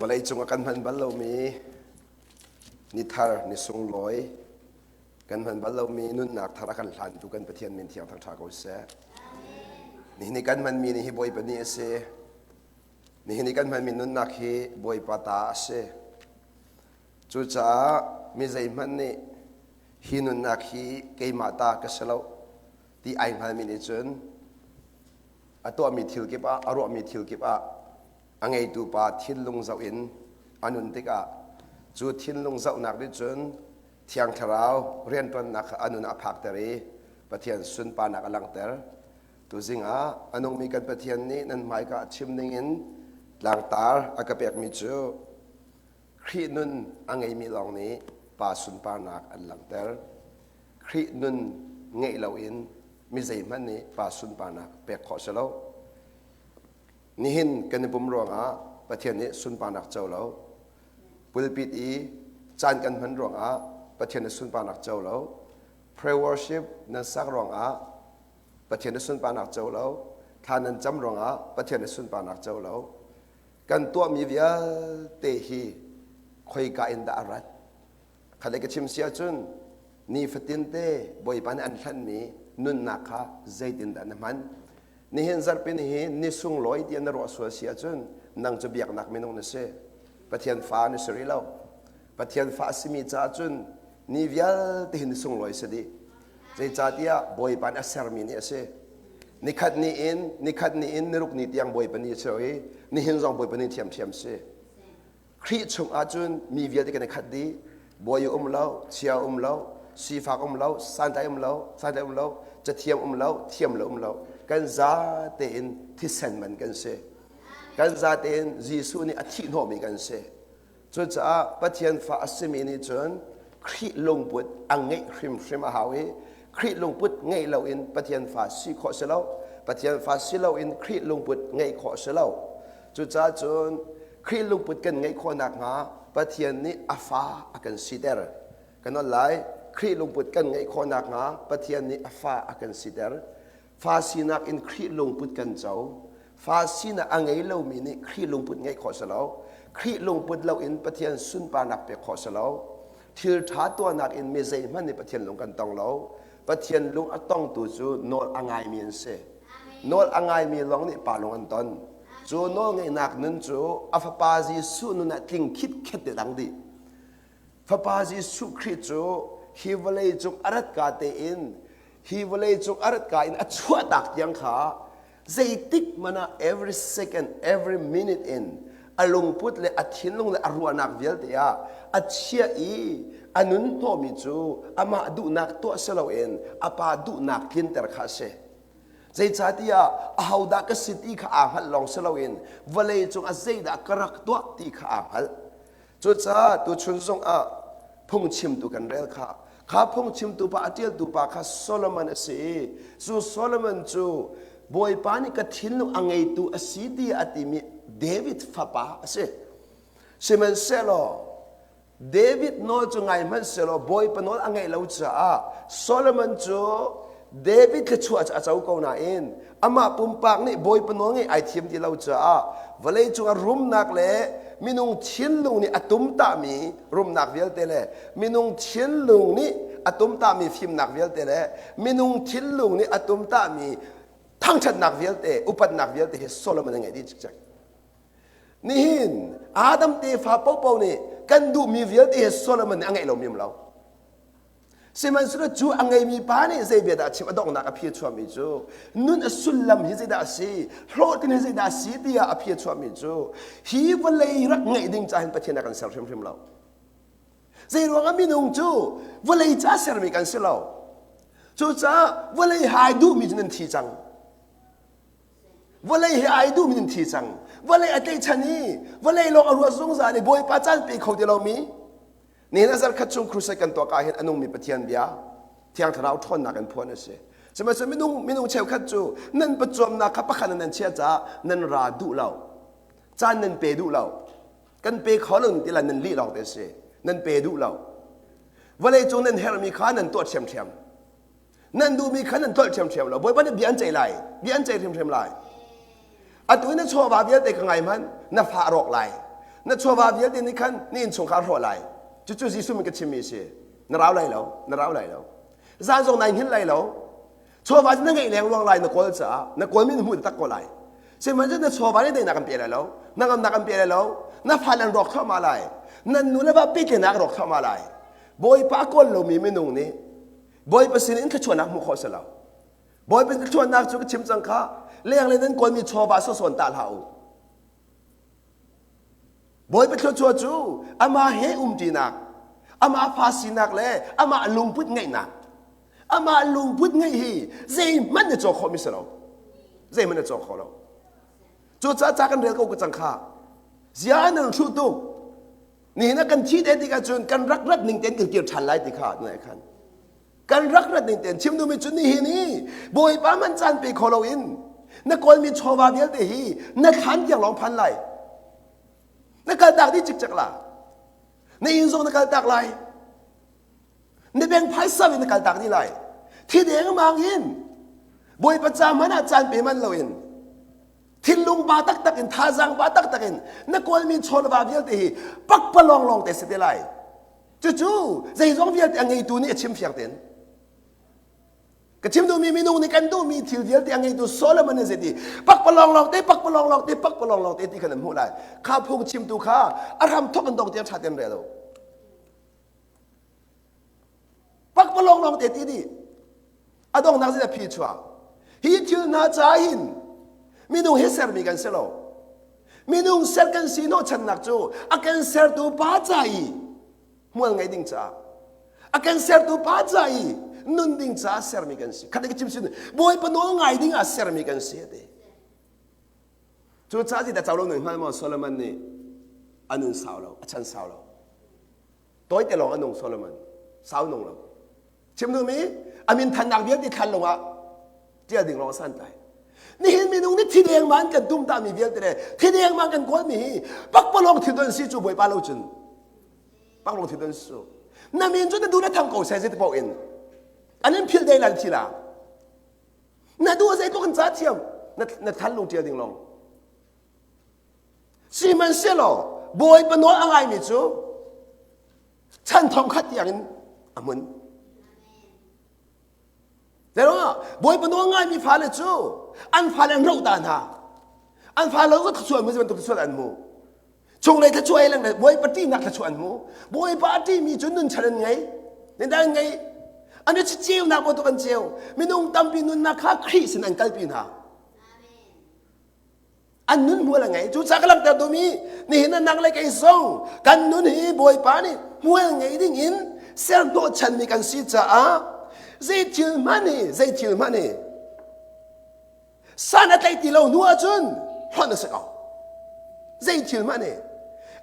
Vawleicung ah kan hman bal lomi ni thar, ni sunglawi, kan hman bal lomi nunnak thar a kan hlantu kan Pathian min thiang thangṭha ko seh. Nihin i kan hmanmi ni hi Bawipa ni a si. Nihin i kan hmanmi nunnak hi Bawipa ta a si. Cucaah mi zeihmanh nih hi nunnak hi keimah ta ka si lo ti ai hngalmi nih cun a tuahmi thil kip ah, a ruahmi thil kip ah a ngeitu pa thinlung zoh in a nun tikah cu thinlung zohnak nih cun Thiang Thlarau rianṭuannak kha a nun a phakter i Pathian sunparnak a langhter. Tuzing ah a nungmi kan Pathian nih nan hmaika ah chim dingin tlangtar a ka pekmi cu Khrih nun a ngeimi lawng nih Pa sunparnak an langhter. Khrih nun ngeih loin mi zeihmanh nih Pa sunparnak pek khawh si lo. Nihin kan i pum ruangah Pathian nih sunparnak co lo. Pulpit i caan kan hman ruangah Pathian nih sunparnak co lo. Prayer worship nan sak ruangah Pathian nih sunparnak co lo. Thla nan cam ruangah Pathian nih sunparnak co lo. Kan tuahmi vialte hi khoika in dah a rat? Khat ka chim si ahcun nifatin te Bawipa nih an hlanhmi nunnak kha zeitindah na hman? Nihin zarhpi ni hi ni sunglawi tiah na ruah sual si ahcun nang cu biaknak minung na si. Pathian fa na si rih lo. Pathian fa a simi caah cun ni vialte hi ni sunglawi si dih. Zeicahtiah Bawipa nih a sermi ni a si. Nikhat ni in nikhat ni in niruk ni tiang Bawipa ni a si i nihin zong Bawipa ni ṭhiamṭhiam si. Khrih chung ahcun mi vialte kan i khat dih. Bawi um lo, chia um lo, sifak um lo, santlai um lo, santlai um lo, cathiam um lo, thiam lo um lo. Kan za tein thisen man kan si. Kan za tein Jesuh nih a thih hnawhmi kan si. Cucaah Pathian fa a simi nih cun Khrih lungput a ngeih hrimhrim a hau i Khrih lungput ngeih loin Pathian fa si khawh si lo. Pathian fa si loin Khrih lungput ngeih khawh si lo. Cucaah cun Khrih lungput kan ngeih khawh nakhnga Pathian nih a fa a kan siter. Kan nawl lai, Khrih lungput kan ngeih khawh nakhnga Pathian nih a fa a kan siter. Fa sinak in Khrih lungput kan co. Fa sinak a ngei lomi nih Khrih lungput ngeih khawh si lo. Khrih lungput loin Pathian sunparnak pek khawh si lo. Thil ṭha tuahnak in mi zeihmanh nih Pathian lung kan tong lo. Pathian lung a tongtu cu nawl a ngaimi an si. Nawl a ngaimi lawng nih pa lung an ton. Cu nawlngeihnak nun cu a fapa Jesuh nun ah tling khitkhet te dang dih. Fapa Jesuh Khrih cu hi vawlei cung a rat ka tein hi vawlei cung a rat ka in a chuahtak tiang kha zeitik hmanh ah every second every minute in a lungput le a thinlung le a ruahnak vialte ah a chiah i a nun hnawhmi cu amah duhnak tuah si loin a pa duhnak tlinter kha a si. Zeicahtiah ahodah ka si ti kha aa hngalh lawng si loin vawlei cung ah zeidah ka rak tuah ti kha aa hngalh. Cucaah tuchun zongah phungchimtu kan rel kha kha phungchimtu pa a ṭialtu pa kha Solomon a si i cu Solomon cu Bawipa nih ka thinlung a ngeitu a si tiah a timi David fapa a si. Sihmanhsehlaw David nawl cu ngai hmanhsehlaw Bawipa nawl a ngaih lo caah Solomon cu David thluachuah cu a co ko nain amah pumpak nih Bawipa nawl ngeih ai thiam ti lo caah vawleicung ah rumnak le minung thinlung nih a tumtahmi rumnak vialte le minung thinlung nih a tumtahmi fimnak vialte le minung thinlung nih a tumtahmi thangṭhatnak vialte upatnak vialte hi Solomon a ngeih dih cikcek. Nihin Adam tefa paohpaoh nih kan duhmi vialte hi Solomon nih a ngeih lomi um lo. Sihmanhsehlaw cu a ngeimi pa nih zei bia dah a chim a donghnak a phi a chuahmi cu nun a sullam hi zeidah a si hlawhtlin hi zeidah a si tiah a phi a chuahmi cu hi vawlei rak ngeih ding ca hin Pathian a kan ser hrimhrim lo. Zei ruangah minung cu vawlei ca sermi kan si lo. Cucaah vawlei hai duhmi cu nan thi cang. Vawlei he ai duhmi nan thi cang. Vawlei a tlaihchan i vawlei lawng a ruat zungzal i Bawipa caan pe kho ti lomi nihin a zarkhat chung crusade kan tuah ka hin a nungmi Pathian bia Thiang Thlarau ṭhawnnak in phuan a si. Sihmanhsehlaw minung minung cheukhat cu nan pacuamnak kha pakhat nan chiah caah nan ra duh lo. Caan nan pe duh lo. Kan pe kho lo ti la nan lih lawng te si. Nan pe duh lo. Vawlei cung nan herhmi kha nan tuah ṭhiamṭhiam. Nan duhmi kha nan tlolh ṭhiamṭhiam lo. Bawipa nih bia an ceih lai. Bia an ceih hrimhrim lai. Atu na chawva vialte kha ngai hmanh, na fa a rawk lai. Na chawva vialte nih khan na innchungkhar hrawh lai. Cucu Jesuh min ka chimmi a si. Na rau lai lo, na rau lai lo. Zan zong nai hngilh lai lo. Chawva cu na ngeih lengluang lai na kawl caah na kawlmi na hmuh taktak ko lai. Sihmanhsehlaw na chawva nih daihnak an pe lai lo, na ngamnak an pe lai lo, na fale an rawk thluahmah lai, nan nu le va pehtlaihnak a rawk thluahmah lai. Bawipa a kawl lomi minung nih Bawipa sin in thluachuahnak hmuh khawh si lo. Bawipa thluachuahnak cu ka chim cang kha lenglei nan kawlmi chawva sawsawn tah hlah u. Bawipa thluachuah cu amah he umṭinak, amah fa sinak le amah lungput ngeihnak. Amah lungput ngeih hi zeihmanh na cawk khawhmi si lo. Zeihmanh na cawk kho lo. Cucaah ca kan rel ko ka cang kha. Zia nan hruh tuk. Nihin ah kan thi te tik ahcun kan rak rat ning tein kan kir ṭhan lai ti kha nai khan. Kan rak rat ning tein chim duhmi cu nihin hi Bawipa man caan pe kho loin na kawlmi chawva vialte hi na thlan tiang lawng phan lai. Na kaltak dih cikcek la. Na inn zong na kaltak lai. Na beng phaisa in na kaltak dih lai. Thi dengmang in Bawipa ca hmanh ah caan pe man loin thinlung ba taktak in thazaang ba taktak in na kawlmi chawlva vialte hi pakpalawng lawng te si te lai. Cucu zeizong vialte a ngeitu nih a chim fiang tein. Ka chim duhmi minung nih kan duhmi thil vialte a ngeitu Solomon nih zeiti pakpalawng lawng te pakpalawng lawng te pakpalawng lawng te ti khan an hmuh lai. Kha phung chimtu kha a hram thok in dong tiang ṭha tein rel u. Pakpalawng lawng te ti dih. A donghnak zit a phi chuak. Hi thil hna ca hin minung hi sermi kan si lo. Minung ser kan si hnawhchannak cu a kan sertu pa ca i hmual ngei ding caah a kan sertu pa ca i nun ding caah sermi kan si. Khat ka chim sin Bawipa nawl ngai ding ah sermi kan si ati. Cucaah ti da co lo nun hngal maw Solomon nih a nun sau lo, a chan sau lo. Tawite lawng a nung Solomon. Sau nung lo. Chim duhmi a min thannak vialte thlan lawng ah tial ding lawng santlai. Nihin minung nih thi deng man kan tum tami vialte le thi deng man kan kawlmi hi pakpalawng thil don si cu Bawipa lo cun pakpalawng thil don su. Na min cu na duh na thang ko sai zei paoh in an in phil dei lan thi la. Na duh zei tluk in ca thiam na na than lung tial ding lawng. Sihmanhsehlaw Bawipa nawl a ngaimi cu chan thong khat tiangin a hmun. Zeruangah Bawipa nawl ngaimi fale cu an fale an roh ta hna. An fale cu thluachuah mu bantuk thluachuah an hmu. Chunglei thluachuah ei leng Bawipa ṭihnak thluachuah an hmu. Bawipa a ṭihmi cu nunchan an ngei. Nan an ngei. An i ceunak bantuk an ceu. Minung tampi nunnak kha Khrih sin an kalpi hna. An nun hmual a ngei. Cucaah ka langhter duhmi nihin ah nang le kei zong kan nun hi Bawipa nih hmual ngei ding in ser hnawhchanmi kan si caah zei thil hmanh hi zei thil hmanh hi san a tlaih ti lo hnu ahcun hlonh a si ko. Zei thil hmanh hi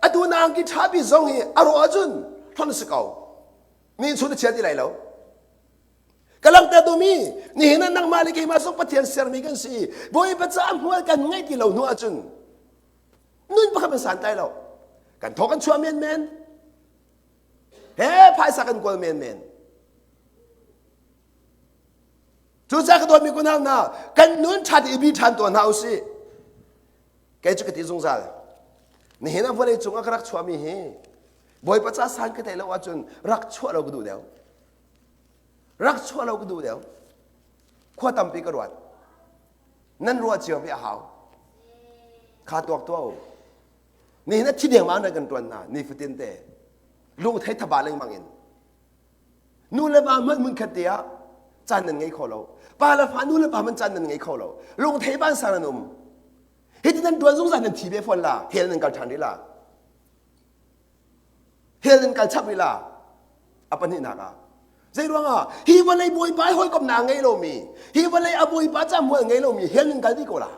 atu na angki ṭhapi zong hi a rawh ahcun hlonh a si ko. Ni chun a chia ti lai lo. Ka langhter duhmi nihin ah nangmah le keimah zong Pathian sermi kan si. Bawipa caah hmual kan ngeih ti lo hnu ahcun nun pakhat man santlai lo. Kan thaw kan chuah menmen. He phaisa kan kawl menmen. Cucaah ka dawtmi kunau hna, kan nun ṭha te i bi ṭhan tuah hna usih. Kei cu ka ti zungzal. Nihin ah vawlei cung ah ka rak chuahmi hi Bawipa ca san ka tei lo ahcun rak chuah lo ka duh deuh. Rak chuah lo ka duh deuh. Khua tampi ka ruat. Nan ruah cio ve a hau. Kha tuak tuah u. Nihin ah thi dengmang nan kan tuan hna nifatin te. Lung thei thaba lengmang in. Nu le va hmanh hmun khat te ah caan nan ngei kho lo. Pa le fa nu le pa hmanh caan nan ngei kho lo. Lung thei vansang nan um. Hiti nan tuan zungzal nan thi ve fawn la. Hell nan kal ṭhan rih la. Hell in kal chap rih la. A pahnihnak ah. Zei ruangah hi vawlei bawipa i hawikomhnak a ngei lomi, hi vawlei a bawipa ca hmual ngei lomi hell in kal dih ko la.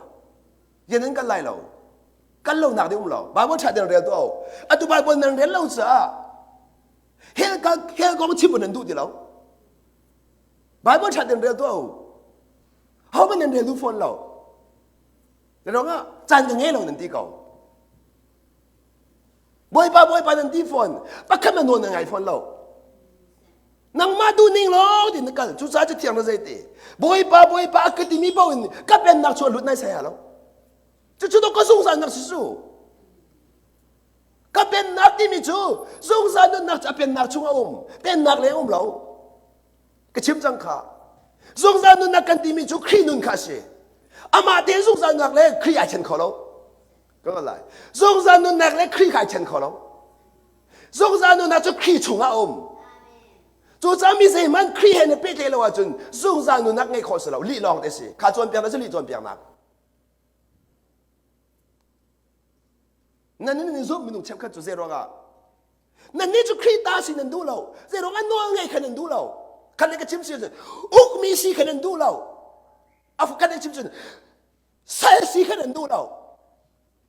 Rian in kal lai lo. Kal lonak ding um lo. Bible ṭha tein rel tuah u. Atu Bible nan rel lo caah hell kal hell kong chim nan duh ti lo. Bible ṭha tein rel tuah u. Ho hmanh nan rel duh fawn lo. Zei ruangah caan ka ngei lo nan ti ko. Bawipa Bawipa nan ti fawn pakhat na nawl na ngai fawn lo nangmah duh ning lo ti na kal cucaah cu thiang na zei ti Bawipa Bawipa a ka timi paoh in ka pennak chuah lut nai sai lo cucu to ka zungzal nak si su. Ka pennak timi cu zungzal nunnak cu a pennak chung a um. Pennak leng um lo. Ka chim cang kha. Zungzal nunnak kan timi cu Khrih nun kha a si. Amah te zungzal nunnak le Khrih ai then kho lo. Ka ngal lai. Zungzal nunnak le Khrih kha ai then kho lo. Zungzal nunnak cu Khrih chungah a um. Cucaah mi zeihmanh Khrih he na pehtlaih lo ahcun zungzal nunnak ngeih khawh si lo. Lih lawng te si. Kha cawnpiaknak cu lih cawnpiaknak. Nan in zumh minung cheukhat cu zei ruangah nannih cu Khrih ta si nan duh lo. Zei ruangah nawl ngei kha nan duh lo. Khan le ka chim si ukmi si kha nan duh lo. A kan chim cun sal si kha nan duh lo.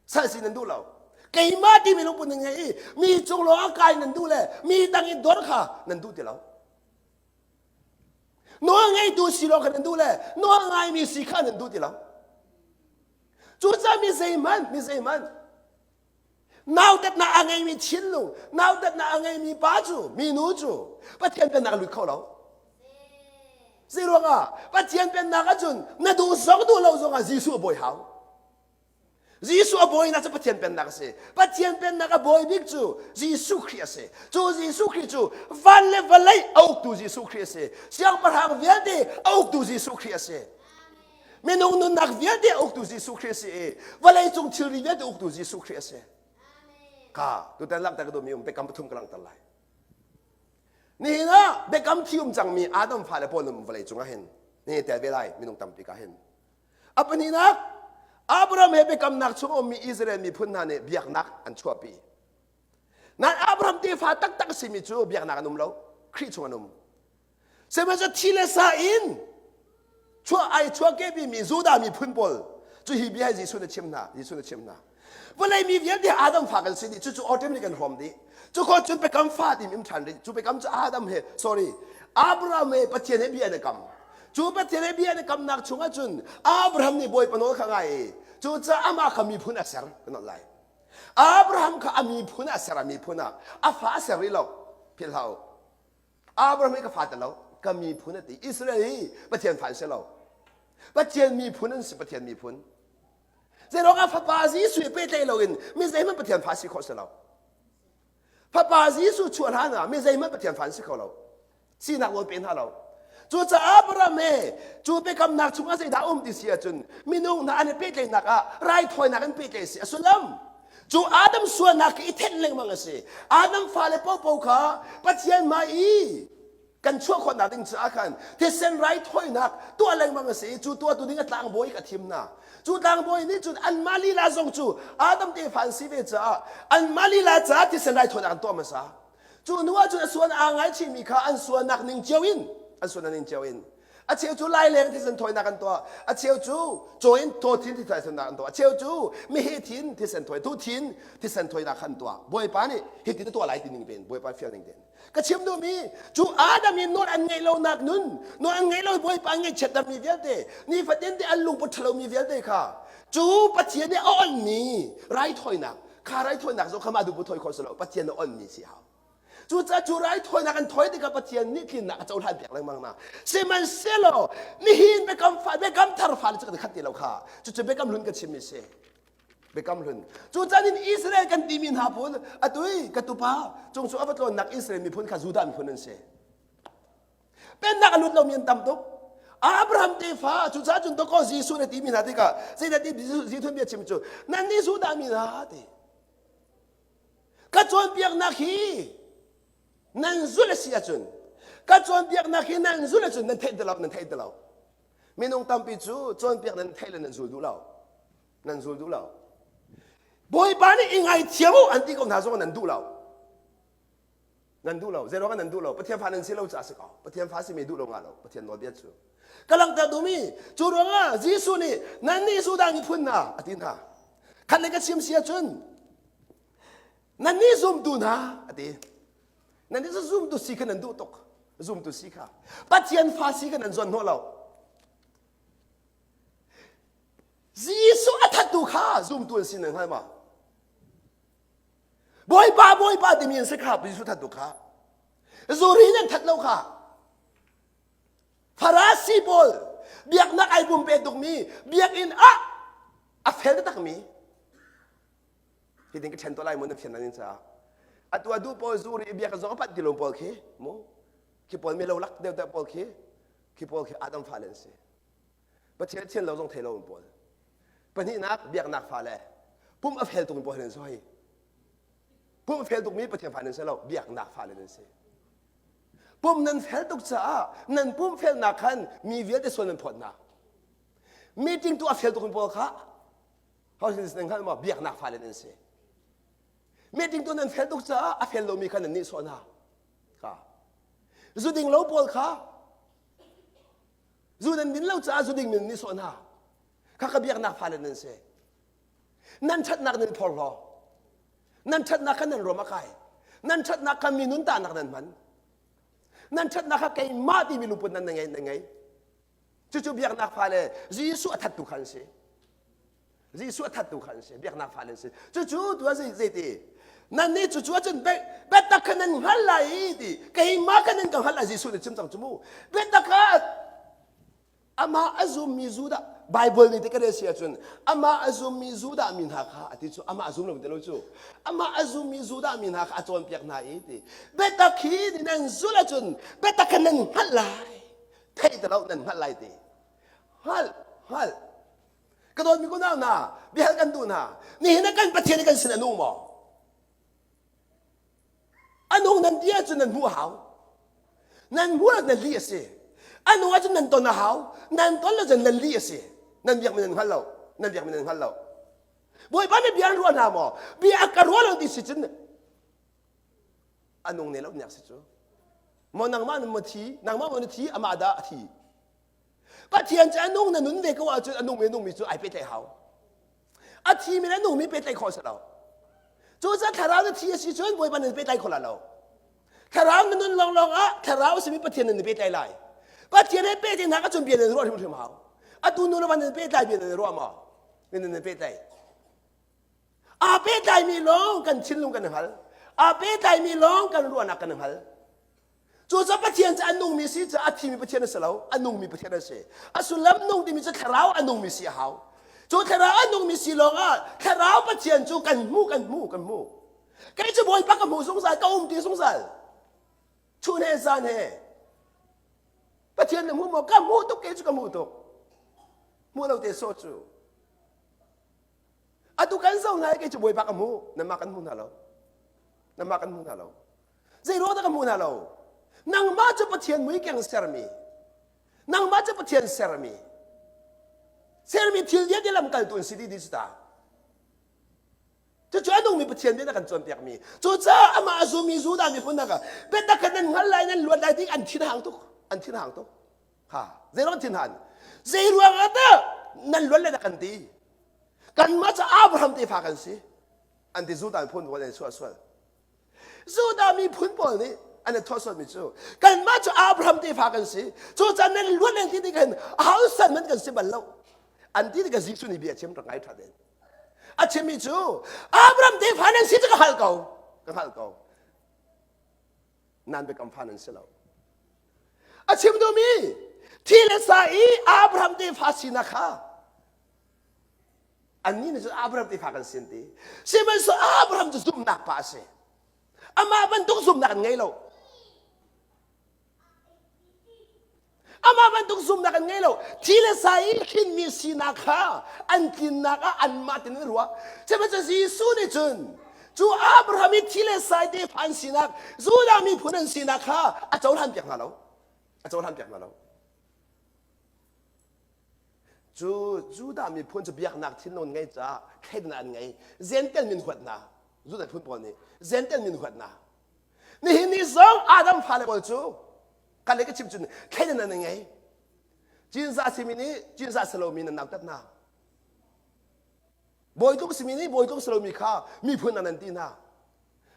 Sal si nan duh lo. Keimah timi lungput nan ngei i mi cung lawng ah kai nan duh le mi dang i dor kha nan duh ti lo. Nawl ngeitu si lawng kha nan duh le nawl ngaimi si kha nan duh ti lo. Cucaah mi zeihmanh, mi zeihmanh nautatnak a ngeimi thinlung, nautatnak a ngeimi pa cu, minu cu Pathian pennak a lut kho lo. Zei ruangah Pathian pennak ahcun na duh zong duh lo zongah Jesuh a bawi hau. Jesuh a bawinak cu Pathian pennak a si. Pathian pennak a bawi bik cu Jesuh Khrih a si. Cu Jesuh Khrih cu van le vawlei a uktu Jesuh Khrih a si. Siangpahrang vialte a uktu Jesuh Khrih a si. Minung nunnak vialte a uktu Jesuh Khrih a si i vawleicung thilri vialte uktu Jesuh Khrih a si. Ka tutan langhter ka duhmi um biakam pathum ka langhter lai. Nihin ah biakam thi um cangmi Adam fale pawl um vawleicung ah hin nihin tel ve lai minung tampi ka hin. A pahnihnak Abraham he biakamnak chung ummi Israel miphun hna nih biaknak an chuahpi. Nan Abraham tefa taktak a simi cu biaknak an um lo. Khrih chung an um. Sihmanhsehlaw thi le sa in chuah ai chuahkehmi Judah miphun pawl cu hi bia hi Jesuh na chim hna Jesuh na chim hna vawlei mi vialte Adam fa kan si dih cucu automatic kan hrawm dih cu khawh cun biakam fa tim im ṭhan rih cu biakam cu Adam he sorry Abraham he Pathian he bia an i kam cu Pathian he bia an i kamnak chungah cun Abraham nih Bawipa nawl kha ngai i cucaah amah kha miphun a ser kan lai Abraham kha a miphun a ser a miphun ah a fa a ser rih lo philh hlah u Abraham hi ka fa lo ka miphun a ti Israel hi Pathian fa an si lo Pathian miphun an si Pathian miphun zeiruang ah fapa Jesuh i pehtlaih loin mi zeihmanh Pathian fa si khawh si lo fapa Jesuh chuah hlan ah mi zeihmanh Pathian fa an si kho lo sinak nawl pe hna lo cucaah Abraham he cu biakamnak chungah zeidah um ti si ahcun minung hna an i pehtlaihnak ah raithawinak in pehtlaih si a sullam Cu Adam sualnak i thenh lengmang a si. Adam fale popo kha Pathian hmai i kan chuah khawhnak ding caah khan thisen raithawinak tuah lengmang a si i cu tuahtu ding a tlangbawi ka thim hna. Cu tlangbawi nih cun anmah lila zong cu Adam tefa an si ve caah anmah lila caah thisen raithawinak an tuah hmasa. Cu hnu ah cun a sual aa ngaichihmi kha an sualnak ning cio in an sualnak ning cio in a cheu cu laileng thisen thawinak an tuah a cheu cu caw in caw thin thisen an tuah a cheu cu meheh thin thisen thawi tu thin thisen thawinak kha an tuah bawipa nih hitin a tuah lai ti ning tein bawipa fial ning tein ka chim duhmi cu Adam in nawl an ngeih lonak nun nawl an ngeih lo bawipa an ngaihchiattermi vialte nifatin te an lungput ṭhalomi vialte kha cu Pathian nih a onhmi raithawinak kha raithawinak zong kha mah duh bu thawi khawh si lo Pathian nih onhmi si hau Cucaah cu raithawinak an thawi tikah Pathian nih tlinnak a cohlan piak lengmang hna. Sihmanhsehlaw nihin biakam fa biakam thar fale cu kan khat ti lo kha. Cucu biakam hlun ka chimmi si. Biakam hlun. Cucaah in Israel kan timi hna pawl atu i ka tupa cung cu a va tlawnnak Israel miphun kha Judah miphun an si. Pennak a lut lomi an tam tuk. Abraham tefa cucaah cun dawkaw Jesuh na timi hna tikah zeidah ti Jesuh bia chim cu nannih Judah mi hna ti. Ka cawnpiaknak hi nan zulh a si ahcun ka cawnpiaknak hi nan zulh ahcun nan theih ti lo nan theih ti lo minung tampi cu cawnpiak nan theih le nan zul duh lo nan zul duh lo Bawipa nih i ngaithiam u an ti ko hna zong nan duh lo nan duh lo zeiruang ah nan duh lo Pathian fa nan si lo caah si ko Pathian fa simi duh lo nga lo Pathian nawlbia cu ka langhter duhmi cu ruangah Jesuh nih nannih Judah miphun hna a ti hna khat le ka chim si ahcun Nannih zumtu hna a ti. Nannih cu zumtu si kha nan duh tuk. Zumtu si kha. Pathian fa si kha nan zuan hnawh lo. Jesuh a thattu kha zumtu an si nan hngal ma? Bawipa Bawipa timi an si kha Jesuh thattu kha. Zuri nan that lo kha. Farasi pawl biaknak ai pumpe tukmi biakinn ah a fel takmi. Hi tin ka ṭhen to lai mu na fian nan in caah. Atu a duh pawl zu ri biak zong a panh ti lo pawl khi mu khi pawl mi lo lak deuh deuh pawl khi khi pawl khi Adam fale an si. Pathian thian lo zong thei lo pawl. Pahnihnak biaknak fale pum a fel tuk pawl an si hoi. Pum a fel tukmi Pathian fale an si lo biaknak fale an si. Pum nan fel tuk caah nan pum felnak khan mi vialte sual nan phawt hna. Meeting tu a fel tuk pawl kha ho sin nan hngalh maw biaknak fale nan si. Meeting tu nan fel tuk caah a fel lomi kha nan nihsawh hna. Kha. Zu ding lo pawl kha zu nan din lo caah zu ding min nihsawh hna. Kha ka biaknak fale nan si. Nan ṭhatnak nan phorhlaw. Nan ṭhatnak kha nan ruam a kai. Nan ṭhatnak kha mi nun tahnak nan hman. Nan ṭhatnak kha keimah timi lungput nan ngei nan ngei. Cucu biaknak fale Jesuh a thattu kha an si. Jesuh a thattu kha an si. Biaknak fale an si. Cucu tu ah zei zeiti nan nih cucu ahcun biatak kha nan hngal lai i ti keimah kha nan ka hngalh lai Jesuh nih chim cang cu mu. Biatak kha amah a zummi Judah Bible nih ti ka rel si ahcun amah a zummi Judah mi hna kha a ti cu amah a zum lo ti lo cu amah a zummi Judah mi hna kha a cawnpiak hna i ti biatak hi nan zulh ahcun biatak kha nan hngalh lai theih ti lo nan hngalh lai ti hngalh hngalh ka dawtmi kunau hna biahal kan duh hna nihin ah kan Pathian kan sin a nung maw a nung nan ti ahcun nan hmuh a hau nan hmuh ahcun nan lih a si a nung ahcun nan ton a hau nan ton lo cun nan lih a si nan biakmi nan hngal lo nan biakmi nan hngal lo Bawipa nih bia an ruah hna maw bia a ka ruah lo ti si cun a nung ne lo nek si cu maw nangmah na maw thi nangmah maw na thi amah dah a thi Pathian cu a nung na nun ve ko ahcun a nungmi nungmi cu ai pehtlaih hau a thimi le nungmi pehtlaih khawh si lo cucaah thlarau na thi a si cun Bawipa nan pehtlai kho la lo thlarau na nun lawnglawng ah thlarau a simi Pathian nan pehtlai lai Pathian he pehtlaihnak ahcun bia nan ruah hrimhrim hau atu nu le va nan pehtlai bia nan ruah maw nan pehtlai Aa pehtlaimi lawng kan thinlung kan hngal. Aa pehtlaimi lawng kan ruahnak kan hngal. Cucaah Pathian cu a nungmi si cu a thimi Pathian a si lo, a nungmi Pathian a si. A sullam nung timi cu thlarau a nungmi si a hau. Cu thlarau a nungmi si lawngah thlarau Pathian cu kan hmu, kan hmu, kan hmu. Kei cu Bawipa ka hmu zungzal, ka um ti zungzal. Chun he zan he. Pathian na hmu maw? Ka hmu tuk kei cu ka hmu tuk. Hmu lo te sawh cu. Atu kan zoh hna i kei cu Bawipa ka hmu, nanmah kan hmu hna lo. Nanmah kan hmu hna lo. Zei ruang dah ka hmu hna lo? Nangmah cu Pathian mui keng sermi. Nangmah cu Pathian sermi. Sermi thil vialte lamkaltu an si dih dih cu ta. Cucu a nungmi Pathian bia na kan cawnpiakmi. Cucaah amah a zummi Judah miphun hna kha biatak kha nan hngal lai, nan luat lai ti an thin hang tuk. An thin hang tuk. Ha, zei ruang thin han? Zei ruang ah dah nan luat lai dah kan ti? Kanmah cu Abraham tefa kan si. An ti Judah miphun pawl an sual sual. Judah miphun pawl nih an i thawh mi cu kanmah cu Abraham tefa kan si. Cucaah nan luat nan ti tik hin aho san man kan si bal lo. An ti tikah Jesuh nih bia chim rak ngai ṭha den. A chimmi cu Abraham tefa nan si cu ka hngalh ko. Ka hngalh ko. Nan biakam fa nan si lo. A chim duhmi thi le sa i Abraham tefa sinak kha annih nih cun Abraham tefa kan si an ti. Sihmanhsehlaw Abraham cu zumhnak pa a si. Amah bantuk zumhnak an ngei lo. Amah bantuk zumhnak an ngei lo. Thi le sa i hrinmi sinak kha an tlinnak ah anmah tin an ruah. Sihmanhsehlaw Jesuh nih cun cu Abraham i thi le sa i tefa an sinak, Judah miphun an sinak kha a cohlan piak hna lo. A cohlan piak hna lo. Cu Judah miphun cu biaknak thinlung ngei caah thleidan an ngei. Zentel min huat hna. Judah phun pawl nih Zentel min huat hna. Nihin ni zong Adam fale pawl cu kan le ka chim cun thleidan an ngei. Cinzah simi nih cinzah si lomi nan nautat hna. Bawitluk simi nih bawitluk si lomi kha miphun an an ti hna.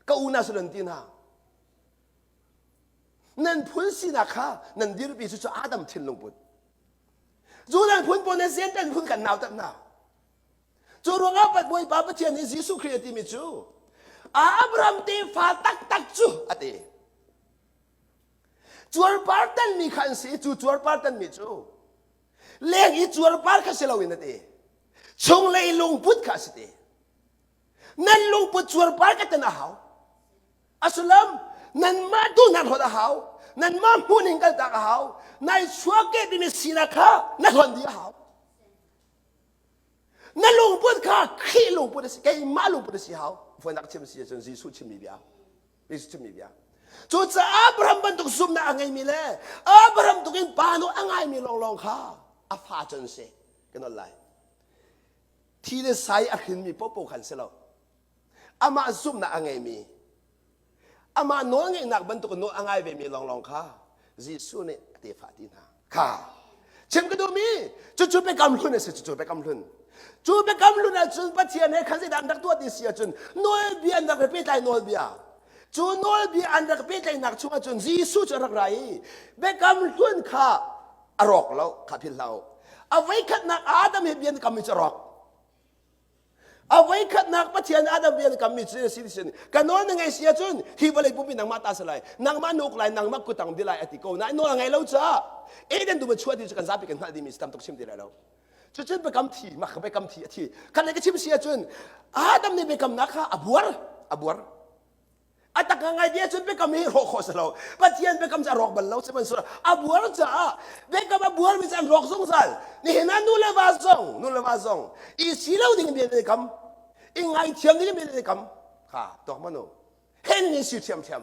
Ka unau si nan ti hna. Nan phun sinak kha nan dirpi cu cu Adam thinlung put. Judah phun pawl nih Zentel phun kan nautat hna. Cu ruangah Bawipa Pathian nih Jesuh Khrih a timi cu Abraham tefa taktak cu a ti. Cuarpar tanmi kha an si cu cuarpar tanmi cu leng i cuarpar kha si loin a ti. Chunglei lungput kha a si ti. Nan lungput cuarpar ka ten a hau. A sullam nanmah duhnak hlawt a hau. Nanmah hmuhning kaltak a hau. Nai chuahkeh timi sinak kha na hlonh dih a hau. Na lungput kha Khrih lungput a si, keimah lungput a si hau. Fawinak chim si ahcun Jesuh chimmi bia. Jesuh chimmi bia. Cucaah Abraham bantuk zumhnak a ngeimi le Abraham tukin pa nawl a ngaimi lawnglawng kha a fa cu an si. Ka nawl lai. Thi le sai a hrinmi paohpaoh khan si lo. Amah zumhnak a ngeimi, amah nawlngeihnak bantuk nawl a ngai vemi lawnglawng kha Jesuh nih a tefa ti hna. Kha chim ka duhmi cucu biakam hlun a si cucu biakam hlun. Cu biakam hlun ahcun Pathian he khan zeidah an rak tuah ti si ahcun nawlbia an rak pehtlai nawlbia. Cu nawlbia an rak pehtlaihnak chung ahcun Jesuh cu a rak ra i biakam hlun kha a rawk lo kha philh hlah u. A voikhatnak Adam he bia an kammi cu a rawk. A voikhatnak Pathian Adam bia an kammi cu si sin ka nawl na ngei si ahcun hi vawlei pumpi nangmah ta si lai nangmah na uk lai nangmah kutang di lai a ti ko nain nawl a ngei lo caah Eden dum a chuah ti cu kan zapi kan hngalh dimi si tam tuk chim ti lai lo. Cucun biakam thi mah biakam thi a thi khat lei ka chim si ahcun Adam nih biakamnak kha a buar a buar A tak ngai bia cun biakam hi rawh khawh si lo. Pathian biakam cu a rawk bal lo sihmanhsehlaw a buar caah biakam a buarmi cu an rawk zungzal. Nihin ah nu le va zong nu le va zong i si lo ding bia nan i kam i ngaithiam ding bia nan i kam kha tuak manu hen ni si ṭhiamṭhiam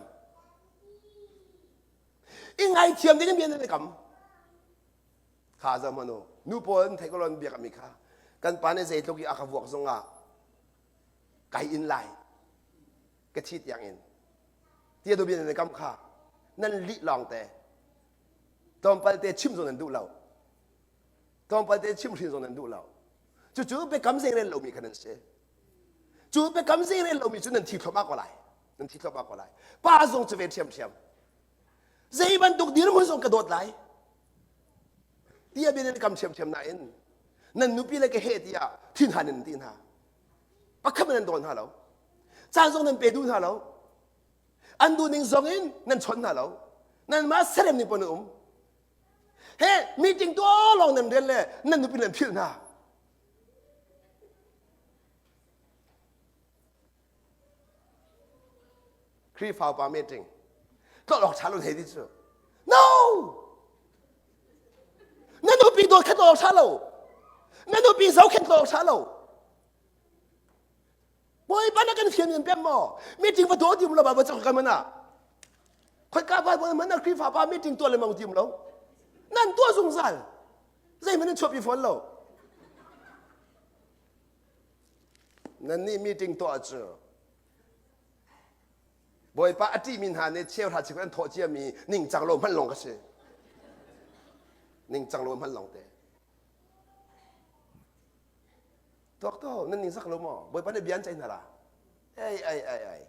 i ngaithiam ding bia nan i kam kha za manu nu pawl an theih ko lo biakam mi kha kan pa nih zeitluk i a ka vuak zongah kai in lai ka thi tiang in tia do bian nan kam kha nan lih lawng te tlawmpal te chim zong nan duh lo tlawmpal te chim hrin zong nan duh lo cucu biakam zeirel lomi kha nan si cu biakam zeirel lomi cu nan thi thluahmah ko lai nan thi thluahmah ko lai pa zong cu ve ṭhiamṭhiam zei bantuk dirhmun zong ka dawt lai tia bian nan kam ṭhiamṭhiam nain nan nupi le ka he tiah thinhan in ti hna pakhat nan dawn hna lo caan zong nan pe duh hna lo an duh ning zong in nan chawnh hna lo nanmah serem ning pon um he meeting tuah lawng nan rian le nan nupi nan philh hna Khrihfa upa meeting tlawh awk ṭha lo hei ti cu no na nupi dawt kha tlawh awk ṭha lo na nupi zohkhenh tlawh awk ṭha lo Bawipa na kan fian in pem maw meeting va tuah tim lo ba va cak kan mana khoika ba ba mana Khrihfa pa meeting tuah lengmang tim lo nan tuah zungzal zeihmanh nan chuahpi fawn lo nan nih meeting tuah cu Bawipa a ṭihmi hna nih cheuhra cheuhra an thawh ciami ningcang lo hmanh lawng ka si. Ningcang lo hmanh lawng te. Tuak to nan ningzak lo maw? Bawipa nih bia an ceih hna la. Ei ei ei ei.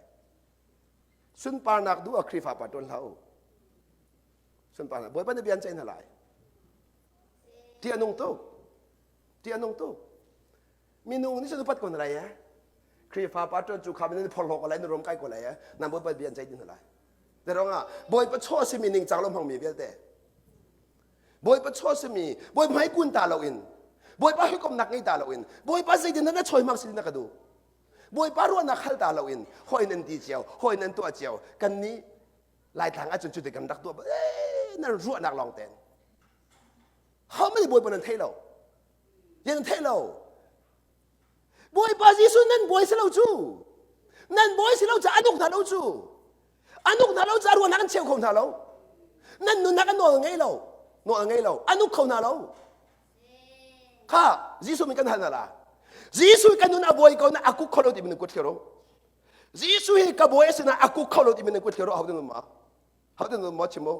Sunparnak duh ah Khrihfa pa ṭuan hlah u. Sunparnak Bawipa nih bia an ceih hna lai. Ti a nung tuk. Ti a nung tuk. Minung nih cun upat ko na lai eh. Khrihfa pa ṭuan cu kha min phorhlaw ko lai na rum kai ko lai eh. Nan Bawipa bia an ceih ding hna lai. Te Bawipa chaw simi ningcang lo hmangmi vialte. Bawipa chaw simi Bawipa hmai kun ta loin Bawipa hawikomnak ngei ta loin Bawipa zeitin na chawi hmang sin na ka duh. Bawipa ruahnak hal ta loin hawi nan ti cio, hawi nan tuah cio. Kan nih Laitlang ahcun cuti kan rak tuah eh nan ruahnak lawng ten. How many Bawipa nan thei lo? Nan thei lo. Bawipa Jesuh nan bawi si lo cu. Nan bawi si lo ca an uk hna lo cu. An uk hna lo ca ruahnak an cheu kho hna lo. Nan nunnak an nawl ngei lo. Nawl ngei lo. An uk kho hna lo. Kha Jesuh min kan hal hna la. Jesuh kan nun a bawi ko na a kuk kho lo ti min kut thliaro. Jesuh hi ka bawi a si na a kuk kho lo ti min kut thliaro ho den ma. Ho den ma chim mo.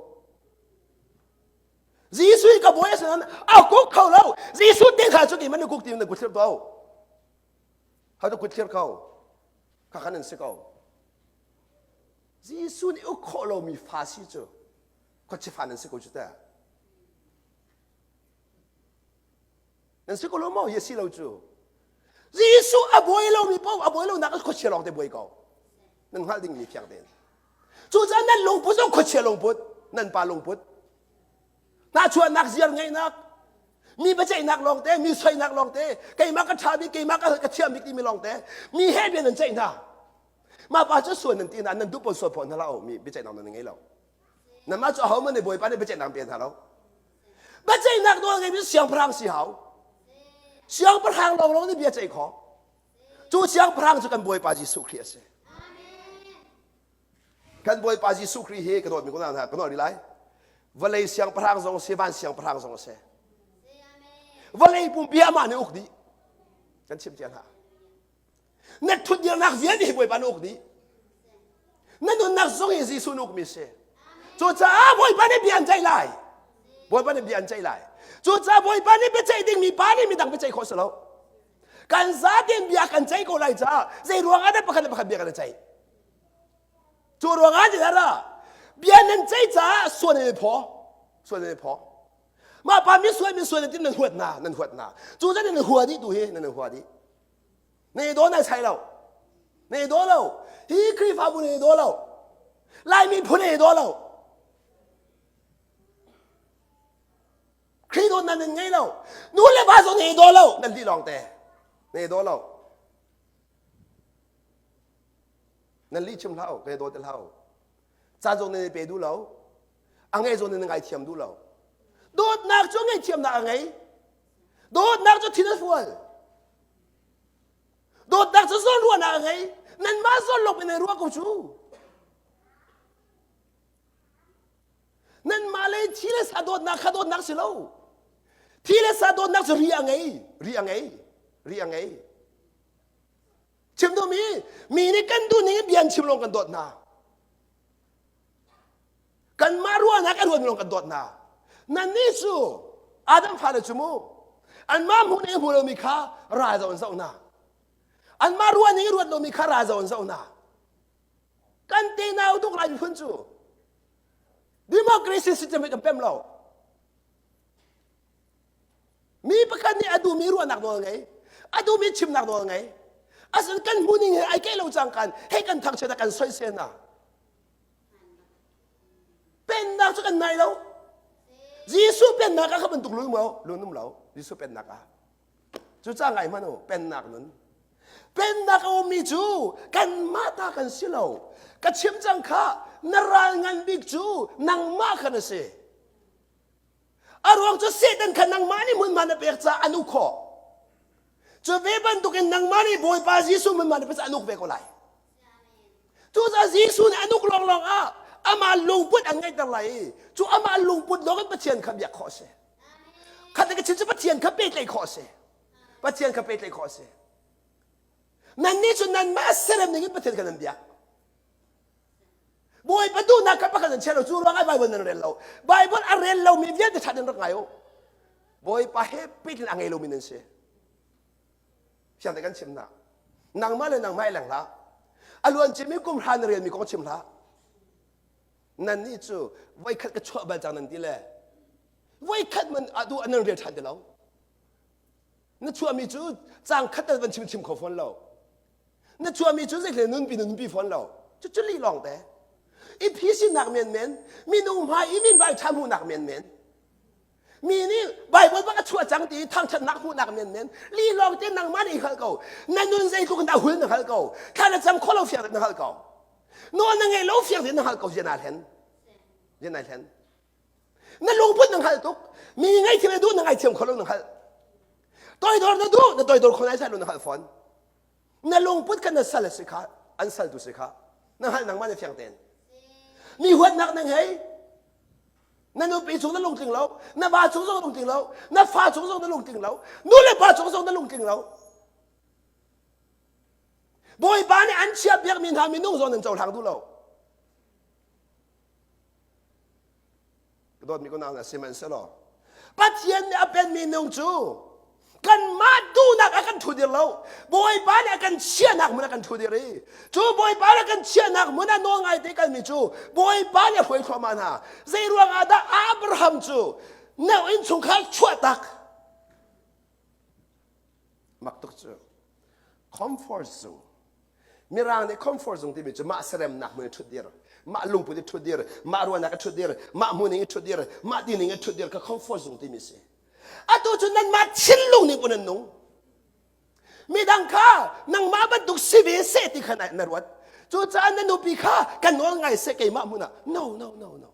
Jesuh hi ka bawi a si nain a kuk kho lo. Jesuh te kha cu keimah na kuk ti na kut thlir ko. How to kut thlir ko. Kha khan an si ko. Jesuh nih uk khawh lomi fa si cu khuachi fa nan si ko cu ta. Nan si ko lo maw? Hi si lo cu. Jesuh a bawi lomi paoh a bawi lonak khuachia lawng te bawi ko. Nan hngalh dingmi fiang tein. Cucaah nan lungput zong khuachia lungput, nan pa lungput. Hnachuahnak ziar ngeihnak. Mi biaceihnak lawngte, mi soinak lawngte, keimah ka ṭha bik, keimah ka ka thiam bik timi lawngte, mi he bia nan ceih hna. Mah pa cu sual nan ti hna, nan duh pawl sual phaw hna hlah u, mi biaceihnak nan ngei lo. Nanmah cu ahohmanh nih Bawipa nih biaceihnak pe hna lo. Biaceihnak nawl ngeimi cu siangpahrang si hau. Siangpahrang lawnglawng nih bia ceih khawh. Cu siangpahrang cu kan Bawipa Jesuh Khrih a si. Kan Bawipa Jesuh Khrih hi ka dawtmi ko hna ka nawl rih lai. Vawlei siangpahrang zong si, van siangpahrang zong a si. Vawlei pumpi amah nih uk dih. Kan chim cia hna. Na thutdirnak vialte hi Bawipa na uk dih. Na nunnak zong hi Jesuh na ukmi si. Cucaah Bawipa nih bia an ceih lai. Bawipa nih bia an ceih lai. Cucaah Bawipa nih biaceih dingmi pa nih midang biaceih khawh si lo. Kan zaten bia kan ceih ko lai caah zei ruang ah dah pakhat le pakhat bia kan i ceih? Cu ruang ah ra bia nan ceih caah sual nan i phaw. Sual nan i phaw. Mah pa mi sual mi sual nan tim nan huat hna, nan huat hna. Cu zan nan hua dih tu hi nan hua dih. Na i daw nai sai lo. Na i daw lo. Hi Khrihfabu na i daw lo. Laimi phun na i daw lo. Khrih dawtnak nan ngei lo. Nu le va zong na i daw lo. Nan lih lawng te. Na i daw lo. Nan lih chim hlah u. Ka i daw ti hlah u. Ca zong nan i pe duh lo. A ngei zong nan ngaithiam duh lo. Dawtnak cu ngaihthiamnak a ngei. Dawtnak cu thin a fual. Dawtnak cu zawnruahnak a ngei. Nanmah zawn lawng in ruah ko cu. Nanmah le thi le sa dawtnak kha dawtnak si lo. Thi le sa dawtnak cu ri a ngei. Ri a ngei. Ri a ngei. Chim duhmi mi nih kan duh ning in bia an chim lawng kan dawt hna. Kanmah ruahnak a ruan lawng kan dawt hna. Nannih cu Adam fale cu mu anmah hmuh ning hmu lomi kha ral zoh an zoh hna. Anmah ruah ning ruat lomi kha ral zoh an zoh hna. Kan tenau tuk lai miphun cu democracy system hi kan pem lo. Mi pakhat nih a duhmi ruahnak nawl ngei, a duhmi chimnak nawl ngei. Asin kan hmuh ning he ai keih lo cang kan hei kan thangchiat ah kan soisel hna. Pennak cu kan nai lo. Jesuh pennak ah kha bantuk lung lo, lung um lo. Jesuh pennak ah. Cucaah ngai hmanh u, pennak nun. Pennak a ummi cu kanmah ta kan si lo. Ka chim cang kha, na ral ngan bik cu nangmah kha na si. A ruang cu Satan kha nangmah nih hmunhma na pek caah an uk khawh. Cu ve bantukin nangmah nih Bawipa Jesuh hmunhma na pek caah an uk ve ko lai. Cucaah Jesuh nih an uk lawnglawng ah amah lungput an ngeihter lai i cu amah lungput lawng in Pathian kha biak khawh a si. Khat ka chim cu Pathian kha pehtlaih khawh a si. Pathian kha pehtlaih khawh a si. Nannih cu nanmah serem ning in Pathian kha nan biak. Bawipa duhnak kha pakhat an chia lo cu ruangah Bible nan rel lo. Bible a rel lomi vialte ṭhat in rak ngai u. Bawipa he pehtlaih a ngei lomi nan si. Fiang te kan chim hna. Nangmah le nangmah i leng hlah. A luan cimi kum hra na relmi kong chim hlah. Nannih cu voikhat ka chuah bal cang nan ti le voikhat man atu nan rel ṭhan ti lo. Na chuahmi cu cang khat tal van chim chim kho fawn lo. Na chuahmi cu zeitle nunpi na nunpi fawn lo. Cucu lih lawng te. I phisinnak menmen, minung hmai i min vai ṭha hmuhnak menmen. Mi nih Bible bak a chuah cang ti thangṭhatnak hmuhnak menmen. Lih lawng te nangmah nih hngalh ko. Na nun zeitluk in dah hul na hngalh ko. Thla na cam kho lo fiang na hngalh ko. Nawl na ngei lo fiang na hngalh ko. Zian aa hlen. Zian ai hlen. Na lungput na hngalh tuk. Mi ngaihthiam na duh na ngaithiam kho lo na hngalh. Toidor na duh na toidor kho nai sai lo na hngalh fawn. Na lungput kha na sal a si kha an saltu si kha na hngalh nangmah na fiang tein. Mi huatnak na ngei. Na nupi cung na lungtling lo, na va cung zong na lungtling lo, na fa cung zong na lungtling lo, nu le pa cung zong na lungtling lo. Bawipa nih an chiah piakmi hna minung zong nan cohlang duh lo. Ka dawtmi ko nang sihmanhsehlaw Pathian nih a penmi nung cu kanmah duhnak a kan ṭhudir lo Bawipa nih a kan chiahnak hmun a kan ṭhudir i cu Bawipa nih a kan chiahnak hmun ah nawl ngai te kalmi cu Bawipa nih a hruai thluahmah hna zei ruangah dah Abraham cu na innchungkhar chuah tak mak tuk cu comfort zone Mirang nih comfort zone timi cu mah seremnak hmun i ṭhutdir, mah lungput i ṭhutdir, mah ruahnak i ṭhutdir, mah hmuhning i ṭhutdir, mah tining i ṭhutdir kha comfort zone timi si. Atu cu nanmah thinlung ning nan nung. Midang kha nangmah bantuk si ve seh ti kha na ruat. Cucaah na nupi kha kan nawl ngai seh keimah hmun ah. No, no, no, no.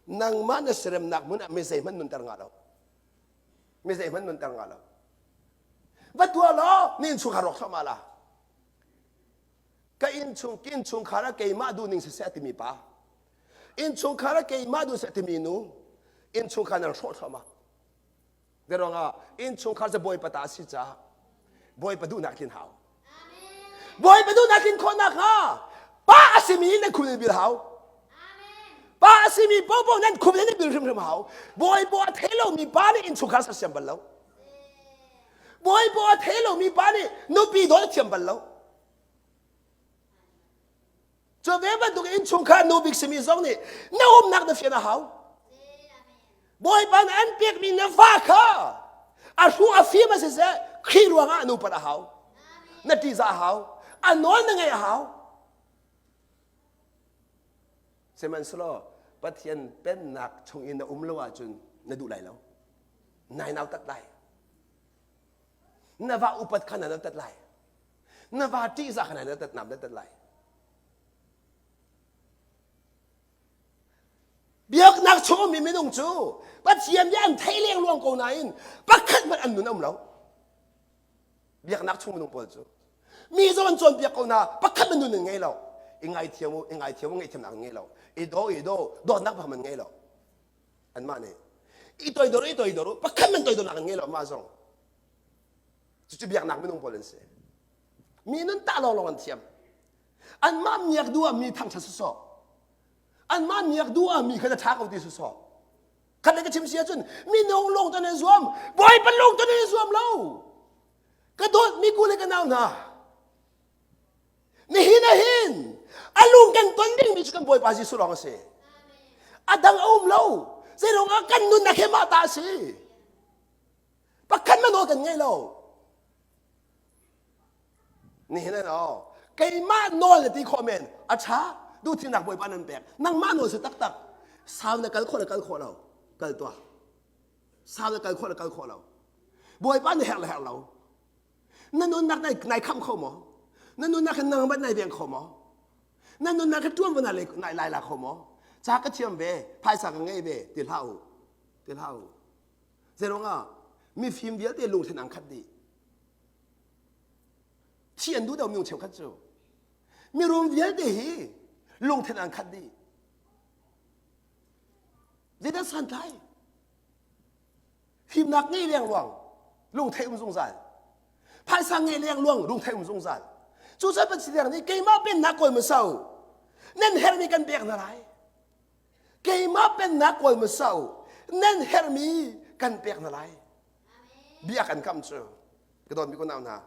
Nangmah na seremnak hmun ah mi zeihmanh nunter nga lo. Mi zeihmanh nunter nga lo. Va tuah law ni innchungkhar rawk thluahmah la. Ka innchung innchungkhar ah keimah duhning siseh a timi pa. Innchungkhar ah keimah duh seh timi nu. Innchungkhar nan hrawh thluahmah. Ruangah innchungkhar cu Bawipa ta a si caah Bawipa duhnak tlin hau. Bawipa duhnak tlin khawh nakhnga pa a simi nan khum in bil hau. Pa a simi popo nan khum in bil hrimhrim hau. Bawipa a thei lomi pa nih innchungkhar sersiam bal lo. Bawipa a thei lomi pa nih nupi dawt a thiam bal lo. Cu ve bantuk innchungkhar nu bik simi zong nih na umnak na fian a hau. Bawipa nih an pekmi na va kha a hruh a fim a siseh Khrih ruangah nu pat a hau. Na ṭihzah a hau. A nawl na ngeih a hau. Sihmanhsehlaw Pathian pennak chung in na um lo ahcun na duh lai lo. Nai nau tat lai. Na va upat kha na tat lai. Na va ṭihzah kha na tat nam na tat lai. Biaknak chung ummi minung cu Pathian bia an thei lengluang ko nain pakhat hmanh an nun a um lo. Biaknak chung minung pawl cu mi zong an cawnpiak ko hna pakhat hmanh nun an ngei lo. I ngaithiam u, i ngaithiam u, ngaihthiamnak an ngei lo. I daw, i daw, dawtnak pakhat an ngei lo. Anmah nih i toidor, i toidor u, pakhat hmanh toidornak an ngei lo mah zong. Cucu biaknak minung pawl an si. Mi nun tah lawnglawng an thiam. Anmah miak duh ah mi thangṭhat sawsawh. Anmah miak duh ah mi kha na ṭha ko ti sawsawh. Khat le ka chim si ahcun minung lung ton an zuam, Bawipa lung ton an zuam lo. Ka dawt mi ku le ka nau hna. Nihin ah hin a lung kan ton dingmi cu kan Bawipa Jesuh lawng a si. A dang a um lo. Zeiruang ah kan nunnak hi mah ta a si. Pakhat hmanh nawl kan ngei lo. Nihin ah no, keimah nawl na ti khawh men. A ṭha, duhthimnak Bawipa nan pek. Nangmah nawl si taktak. Sau na kal khawh le kal khawh lo. Kal tuah. Sau na kal khawh le kal khawh lo. Bawipa na herh le herh lo. Na nunnak nai, nai khamh kho maw? Na nunnak hin nang bat nai veng kho maw? Na nunnak hi ṭuan va nai, nai lai la kho maw? Ca ka thiam ve, phaisa ka ngei ve, ti hlah u. Ti hlah u. Zeiruangah mifim vialte lungthin an khat dih. Thi an duh deuh minung cheukhat cu. Mirum vialte hi lungthin an khat dih. Zeidah santlai? Fimnak ngei lengluang lungthei um zungzal. Phaisa ngei lengluang lungthei um zungzal. Cucaah Pathian nih keimah pennak kawl hmasa u. Nan herhmi kan pek hna lai. Keimah pennak kawl hmasa u. Nan herhmi kan pek hna lai. Bia kan kam cu. Ka dawtmi ko nau hna.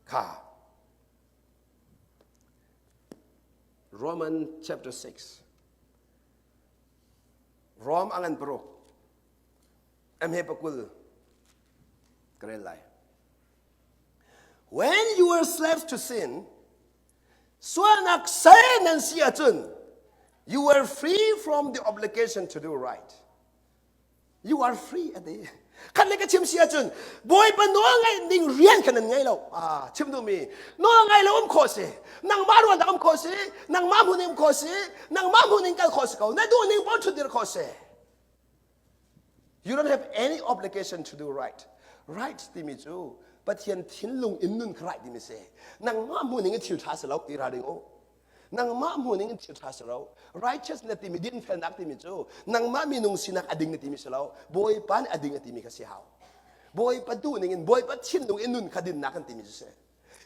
Kha. Roman chapter 6. Rom a ngan paruk. Amhe pakul. Ka rel lai. When you were slaves to sin, sualnak sal nan si ahcun you were free from the obligation to do right. You are free a ti. Khat le ka chim si ahcun Bawipa nawl ngaih ding rian kha nan ngei lo. Ah, chim duhmi nawl ngai lo um khawh si. Nangmah ruan dak um khawh si. Nangmah hmun um khawh si. Nangmah hmun in kal khawh si ko. Na duh ning paoh ṭhut dir khawh si. You don't have any obligation to do right. Right timi cu Pathian thinlung in nun kha right timi si. Nangmah hmuh ning in thil ṭha si lo ti ra ding u. Nangmah hmuh ning in thil ṭha si lo. Righteousness timi dinfelnak timi cu nangmah minung sinak a ding na timi si lo. Bawipa nih a ding a timi kha si hau. Bawipa duh ning in Bawipa thinlung in nun kha dinnak kan timi cu si.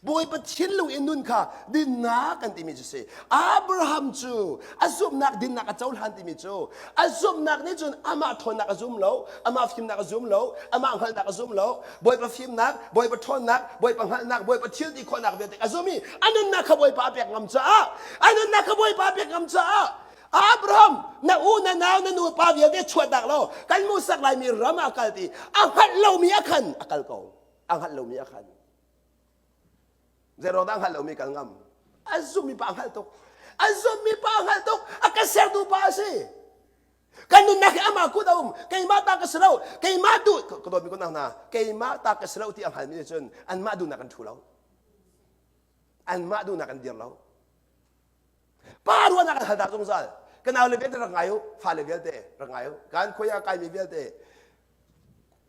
Bawipa thinlung in nun kha dinnak kan timi cu si. Abraham cu a zumhnak dinnak a cohlan timi cu a zumhnak nih cun amah ṭhawnnak a zum lo, amah fimnak a zum lo, amah hngalhnak a zum lo. Bawipa fimnak, Bawipa ṭhawnnak, Bawipa hngalhnak, Bawipa thil ti khawhnak vialte a zum i a nunnak kha Bawipa a pek ngam caah a nunnak kha Bawipa a pek ngam caah Abraham na u na nau na nu pa vialte chuahtak lo kan hmuhsak laimi ram ah kal ti a hngalh lomi a khan a kal ko a hngalh lomi a khan Zeiruang dah hngalh lomi kal ngam? A zummi pa hngalh tuk. A zummi pa hngalh tuk. A ka sertu pa a si. Kan nunnak hi amah kut a um. Keimah ta ka si lo. Keimah duh ka dawtmi ko hna keimah ta ka si lo ti a hngalmi nih cun anmah duhnak an ṭhu lo. Anmah duhnak an dir lo. Pa ruahnak an hal dah zungzal. Ka nau le vialte rak ngai u, fale vialte rak ngai u. Kan khoi ah kaimi vialte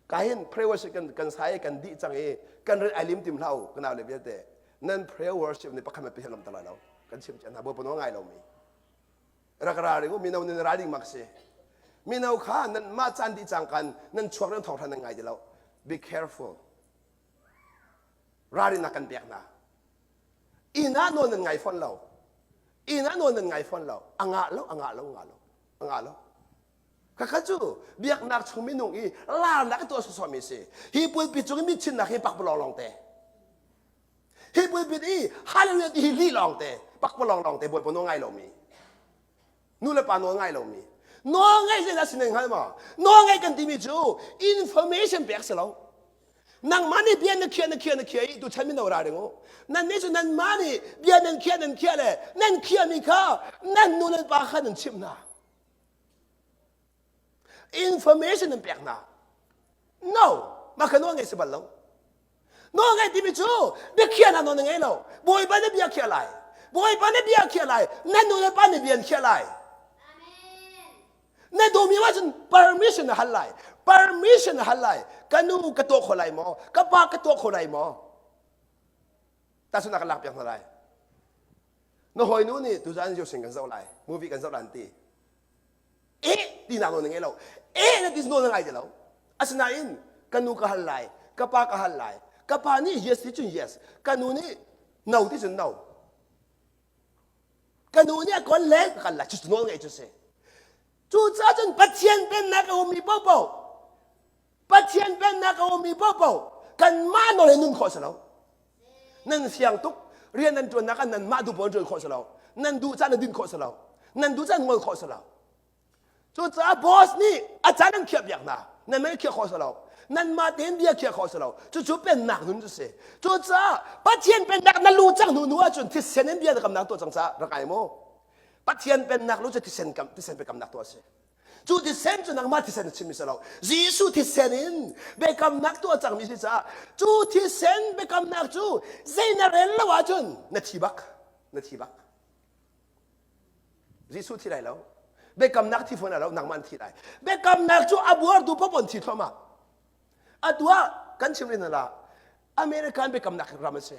ka hin prayer worship kan kan sai kan dih cang i kan rin ai lim tim hlah u ka nau le vialte nan prayer worship nih pakhat pe lam ta lai lo kan chim hna bawipa nawl ngai lomi rak ra ring u mino nan ra ding mak si mino kha nan mah caan dih cang kan nan chuak nan thawng nan ngai ti lo be careful ralrinnak kan pek hna inn ah nawl nan ngai fawn lo inn ah nawl nan ngai fawn lo a ngah lo a ngah lo ngah lo a ngah lo khakha cu biaknak chung minung i larnak i tuah sawsawmi si hi pulpit cung i mitchinnak hi pakpalawng lawng te hi pulpit i hallelujah ti hi lih lawng te pakpalawng lawng te bawipa nawl ngai lomi nu le pa nawl ngai lomi nawl ngaih zeidah si nan hngal maw nawl ngaih kan timi cu information pek si lo nangmah nih bia na khiah na khiah na khiah i tuchan mino ra ring u nan nih cu nanmah nih bia nan khiah nan khiah le nan khiahmi kha nan nu nan pa kha nan chimh hna Information an pek hna. No, mah kha nawl ngei si bal lo. Nawl ngei timi cu biakhiahnak nawl na ngei lo. Bawipa nih bia khiah lai. Bawipa nih bia khiah lai. Na nu le pa nih bia an khiah lai. Na dawmi ahcun permission na hal lai. Permission na hal lai. Ka nu ka tuah kho lai maw? Ka pa ka tuah kho lai maw? Tahchunhnak kan lak piak hna lai. Na hawinu nih tuzaan Josin kan zoh lai, movie kan zoh lai an ti. Eh tinak nawl na ngei lo. Eh na ti nawl na ngai ti lo. Asinain ka nu ka hal lai, ka pa ka hal lai. Ka pa nih yes ti cun yes, ka nu nih no ti cun no. Ka nu nih a kon le ka kal lai, cucu nawl ngeih cu si. Cucaah cun Pathian pennak a ummi paohpaoh Pathian pennak a ummi paohpaoh kanmah nawl he nun khawh si lo. Nan fiang tuk. Rian nan ṭuannak ah nanmah duh paoh in ṭuan khawh si lo. Nan duh caan na din khawh si lo. Nan duh caan ngol khawh si lo. Cucaah boss nih a caan an khiah piak hna. Nan mah khiah khawh si lo. Nanmah tein bia khiah khawh si lo. Cucu pennak nun cu si. Cucaah Pathian pennak na lu cang hnu hnu ahcun thisen in bia na kamnak tuah cang caah rak ai mu. Pathian pennak lu cu thisen kam thisen biakamnak tuah a si. Cu thisen cu nangmah thisen na chimmi si lo. Jesuh thisen in biakamnak tuah cangmi si caah cu thisen biakamnak cu zei na rel lo ahcun na thi bak. Na thi bak. Jesuh thi lai lo. Biakamnak thi fawn lo, nangmah an thi lai. Biakamnak cu a buartu paoh an thi thluahmah. Atu ah kan chim rih hna la. American biakamnak ram a si.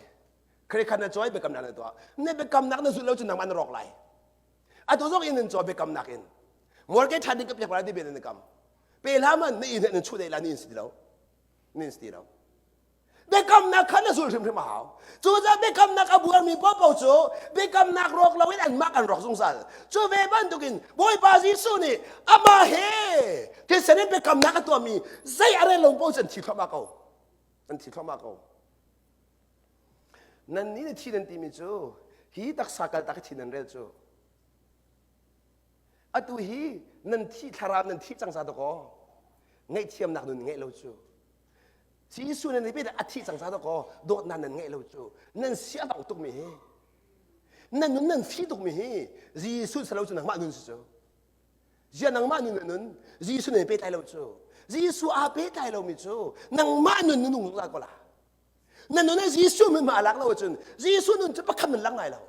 Credit card na cawi biakamnak na tuah. Na biakamnak na zulh lo cun nangmah na rawk lai. Atu zong in nan caw biakamnak in mortgage ṭhan ding ka pek lai ti ben nan kam. Pe hlah man na inn nan chuh deh la ni in si ti lo. Ni in si ti lo. Biakamnak kha na zul hrimhrim a hau. Cucaah biakamnak a buarmi paohpaoh cu biakamnak rawk loin anmah kan rawk zungzal. Cu ve bantukin Bawipa Jesuh nih amah he thisen in biakamnak a tuahmi zei a rel lo paoh cu an thi thluahmah ko. An thi thluahmah ko. Nannih nih thi nan timi cu hi taksa kaltak i thi nan rel cu atu hi nan thi thlarau nan thi cang ca dakaw ngaihthiamnak nun ngeih lo cu Jesuh nan i a thi cang ca dakaw dawtnak nan ngeih lo cu nan sia bang tukmi hi nan nun nan fi tukmi hi Jesuh si lo cu nangmah nun si cu Zia nangmah nun na nun Jesuh nan i pehtlai lo cu Jesuh aa pehtlai lomi cu nangmah nun na nung zungzal ko la Na nun ah Jesuh min hma a lak lo ahcun Jesuh nun cu pakhat min lang lai lo.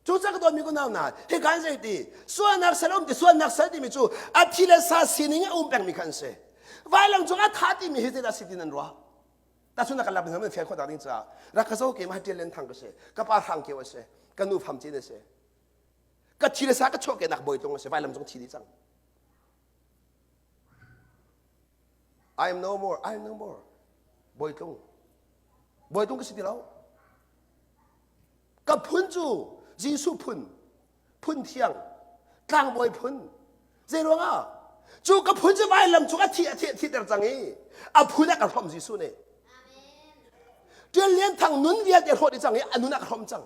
Cucaah ka dawtmi kunau hna, hika in zeiti sualnak sal um ti sualnak sal timi cu a thi le sa sining a um pengmi kha an si. Vailam cung a tha timi hi zeidah si ti nan ruah? Tahchunhnak kan lak ding nan fian khawh ding caah rak ka zo keimah ṭial len thang ka si. Ka pa hrang keu a si. Ka nu pham cin a si. Ka thi le sa ka chuahkehnak bawitlung a si. Vailam cung thi dih cang. I am no more, I am no more. Bawitlung. Bawitlung ka si ti lo. Ka phun cu Jesuh phun, phun thiang, tlangbawi phun. Zei ruangah? Cu ka phun cu vailam cung a thi a thi a thiter cang i a phun a ka hrawm Jesuh nih. Ṭial Lian Thang nun vialte hrawh dih cang i a nun a ka hrawm cang.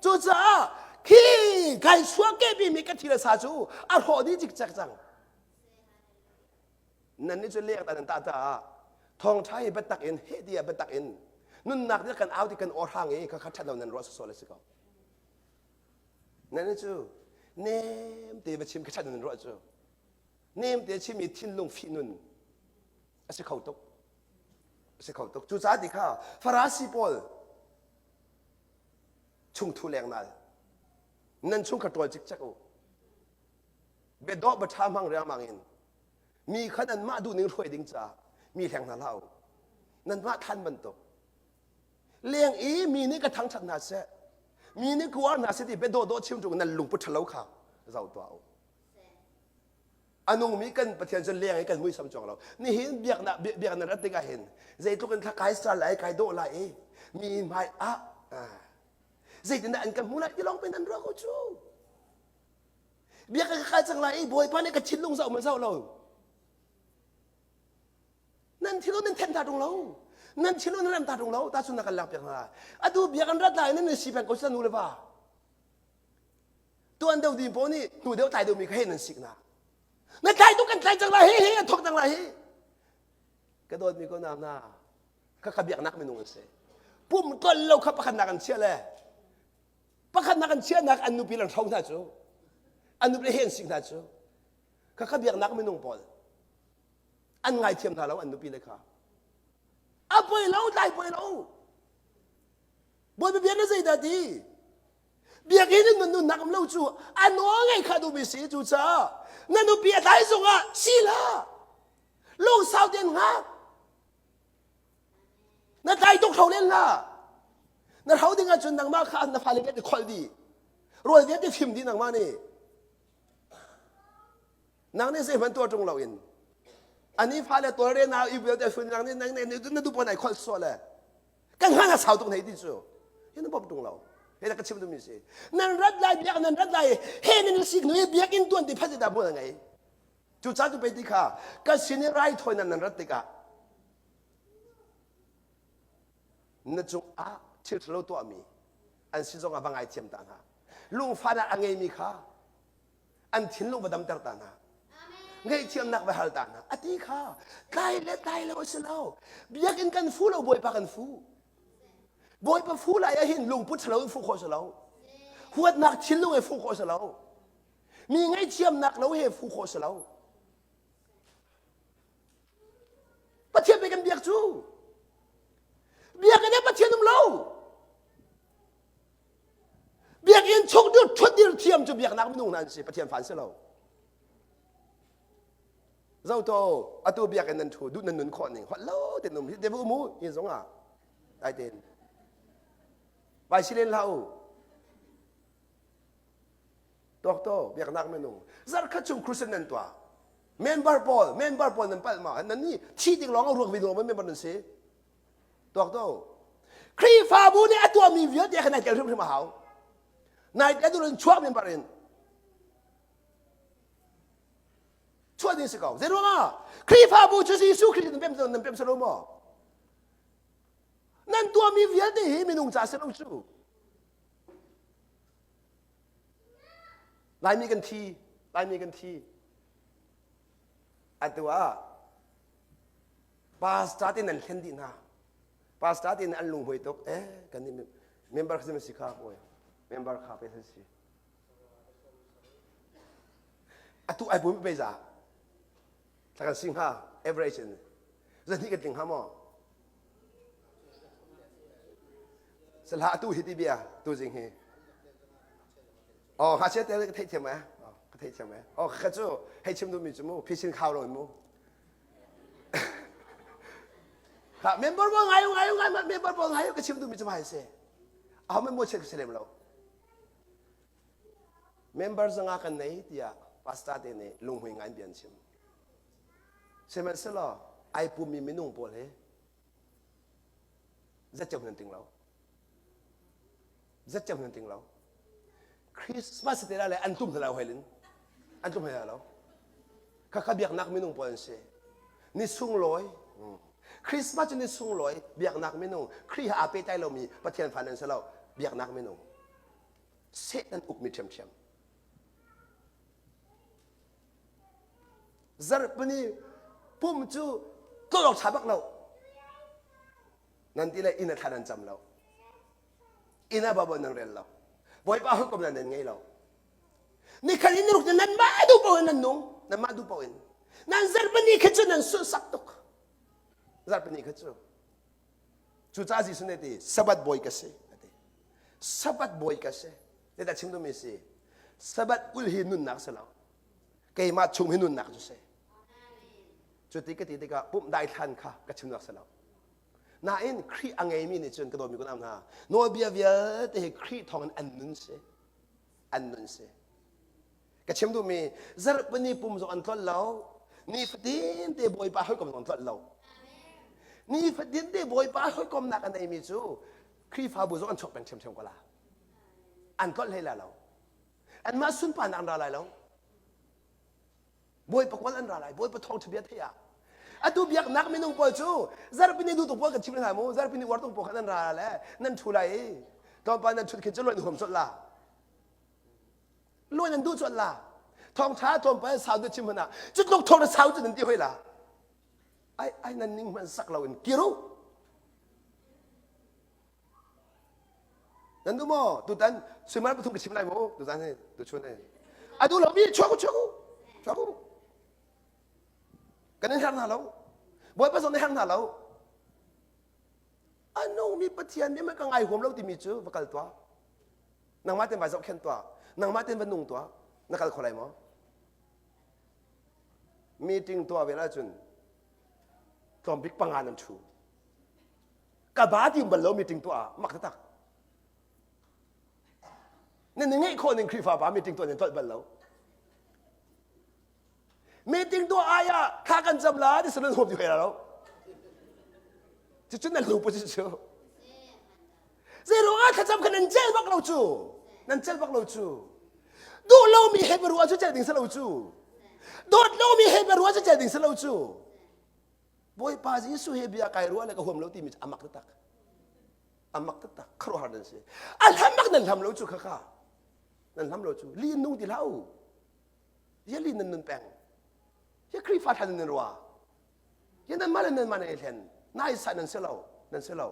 Cucaah khi kai chuahkehpi mi ka thi le sa cu a hrawh dih cikcek cang. Nan nih cu leng nan tah caah thawngṭha hi biatak in heh tiah biatak in nunnak nih kan au ti kan aw hrang i kha kha ṭhat lo nan ruah sawsawh le si ko. Nan cu nem te va chim kha nan ruah cu. Nem te chim i thinlung fih nun a si kho tuk. A si kho tuk. Cucaah ti kha Farasi pawl chungthu lengnal nan chung kha ṭawl cikcek u. Biadawh biaṭha hmang riangmang in mi kha nanmah duhning hruai ding caah mi hleng hna hlah u. Nanmah than bantuk leng i mi nih ka thangṭhat hna seh mi nih ka uar hna seh ti bia dawhdawh chim ṭung nan lungput ṭhalo kha zoh tuah u a nungmi kan Pathian cu leng i kan muisam cuang lo nihin biaknak biaknak rat tikah hin zeitluk in thla kai sar lai kai dawh lai i mi hmai ah zeitindah an kan hmu lai ti lawng pen an ruah ko cu biak ka kai cang lai i Bawipa nih ka thinlung zoh ma zoh lo Nan thil nan then ta ṭung lo. Nan thil nan rem ta ṭung lo. Ta cun na kan lak piak hna. Atu bia kan rat lai nan si peng ko sa nu le va. Tuan deuh ding pawl nih hnu deuh tlai deuh mi kha he nan sik na. Na tlai tuk kan tlai cang lai hi hi an thok cang lai hi. Ka dawt mi ko na na. Ka ka biaknak minung an si. Pum tol lo kha pakhat nak an chia le. Pakhat nak an chia nak an nupi lan hro hna cu. An nupi he an sik hna cu. Ka ka biaknak minung pawl. An ngaithiam hna lo an nupi le kha. A poi lo, tlai poi lo. Bawipa bia na zeidah ti? Biakinn in nan nunnak um lo cu a nawl ngei kha duhmi si cu caah na nupi a tlai zongah si hlah. Lungsau tein hngak. Na tlai tuk hro len hlah. Na hro ding ahcun nangmah kha na fale vialte kholh dih. Rawl vialte fim dih nangmah nih. Nang nih zeihmanh tuah ṭung loin ani fale tawlre na i vialte fun nang nih nang nih na duh ai kholh sual le kan hlan a sau tuk nei ti cu hi na bawm ṭung lo he ka chim duhmi si nan rat lai biak nan rat lai he nan sik nu biakinn tuan ti phat da buan ngei cu ca tu pe ti kha ka sin i raithawi nan nan rat tikah na cung ah thil ṭhalo tuahmi an si zong ah va ngaithiam ta hna lungfahnak a ngeimi kha an thinlung va damter ta hna ngaihthiamnak va hal ta hna a ti kha tlai le tlai lo a si lo biakinn kan fu lo bawipa kan fu bawipa fu lai ah hin lungput ṭhalo in fu khawh si lo huatnak thinlung he fu khawh si lo mi ngaihthiamnak lo he fu khawh si lo Pathian pei kan biak cu biakinn ah Pathian um lo Biakinn chung dir ṭhut dir thiam cu biaknak minung hna an si Pathian fa an si lo. Zoto atu biakinn nan ṭhu duh nan nun khawh ning holh lo te num hi te mu hi zong ah dai ten vai si len hlah u tuak to biaknak minung zarkhat chung crusade nan tuah member pawl member pawl nan palh ma nan ni thi ding lawng a ruak vi lawng member nan si Tuak to. Khrihfabu nih a tuahmi vialte kha nai tel hrimhrim a hau. Nai tel dul in chuak member in. Chuah ding si ko. Zei ruangah? Khrihfabu cu Jesuh Khrih nan pem nan pem salo maw? Nan tuahmi vialte hi minung ca si lo cu. Laimi kan thi, Laimi kan thi. Atu ah Pastor te nan thlen dih hna. Pastor te an lunghmui tuk. Eh, kan nih member kha si kha boy. Member kha pe si. Atu ai bum pe za. Thla kan sing ha average in. Zan hi kan tling ha maw? Salah atu hi ti bia tu jing hi. Oh, ha sia te ka theih thiam eh. Ka theih thiam eh. Oh, ka cu hei chim duhmi cu mu phisin khau lo mu. Kha member bo ngai ngai ngai member bo ngai ka chim duhmi cu mai si. Aho men mo che ka lem lo. Member zanga kan nei tiah pastor te nih lunghmui ngai bian chim. Sihmanhsehlaw ai pummi minung pawl hi zatceu nan ting lo. Zatceu nan ting lo. Christmas te le an tum hna lo helin an tum hna lo. Khakha biaknak minung pawl an si. Ni sunglawi Christmas cu ni sunglawi biaknak minung Khrih aa pehtlai lomi Pathian fa nan si lo biaknak minung Satan ukmi ṭhiamṭhiam. Zarhpini pum cu tuah awk ṭha bak lo. Nan ti le inn a thla nan cam lo. Inn ah Bible nan rel lo. Bawipa hukum nan ngei lo. Nikhat in niruk nan mah duh paoh in nan nung. Nan mah duh paoh in. Nan zarhpini kha cu nan sunsak tuk. Zarhpini kha cu. Cucaah Jesuh nih ti Sabbath bawi ka si. Ati. Sabbath bawi ka si. Zeidah chim duhmi si? Sabbath ul hi nunnak si lo. Keimah chung hi nunnak cu si. Cuti ka ti tikah pumh daithlan kha ka chimnak si lo. Nain Khrih a ngeimi nih cun ka dawmi kun am hna. Nawlbia vialte hi Khrih thawngin an nun si. An nun si. Ka chim duhmi zarhpini pum zong an tlolh lo. Nifatin te Bawipa hawikom zong an tlolh lo. Nifatin te Bawipa hawikomnak a neimi cu Khrihfabu zong an chuak peng ṭhiamṭhiam ko la. An tlolh hlei la lo. Anmah sunparnak an ra lai lo. Bawipa kawl an ra lai. Bawipa thawngṭha bia theih ah. Atu biaknak minung pawl cu zarhpini duh tuk pawl kan chim hna mu. Zarhpini uar tuk pawl khan nan ra le nan ṭhu lai i tlawmpal nan ṭhut khin cu luan huam colh la. Luan an duh colh la. Thawngṭha tlawmpal sau duh chim hmanh ah cu tluk thawng sau cu nan ti hoi la. Ai ai nan ning hmanh sak lo in kir u. Nan duh maw? Tutan suimilam pathum ka chim lai mu. Tutan hi tuchun hi. A duh lomi chuak u chuak u. Chuak u. Kan in herh hna lo. Bawipa zong nih herh hna lo. A nungmi Pathian nih ka ngai huam lo timi cu va kal tuah. Nangmah ten vai zohkhenh tuah. Nangmah ten va nung tuah. Na kal kho lai maw? Meeting tuah vel ahcun tlawmbik panga nan ṭhu. Ka ba ti bal lo meeting tuah ah mak taktak. Nan ngeih khawh ning Khrihfa pa meeting tuah nan tolh bal lo. Meeting tuah ai ah thla kan cam la ti sanan huam ti hoi lo. Cucun nan lu pu cu. Zei ruangah thlacam kha nan cel bak lo cu. Nan cel bak lo cu. Duh lomi he biaruah cu cel ding si lo cu. Dawt lomi he biaruah cu cel ding si lo cu. Bawipa Jesuh he bia kai ruah le ka huam lo timi cu a mak taktak. A mak taktak. Khuaruahhar nan si. A hlam bak nan hlam lo cu khakha. Nan hlam lo cu. Li in nung ti hlah u. Ya li nan nun peng. Ya Khrihfa thlan nan rua. Ya nan mah le nan mah nan i hlen. Nai sa nan si lo. Nan si lo.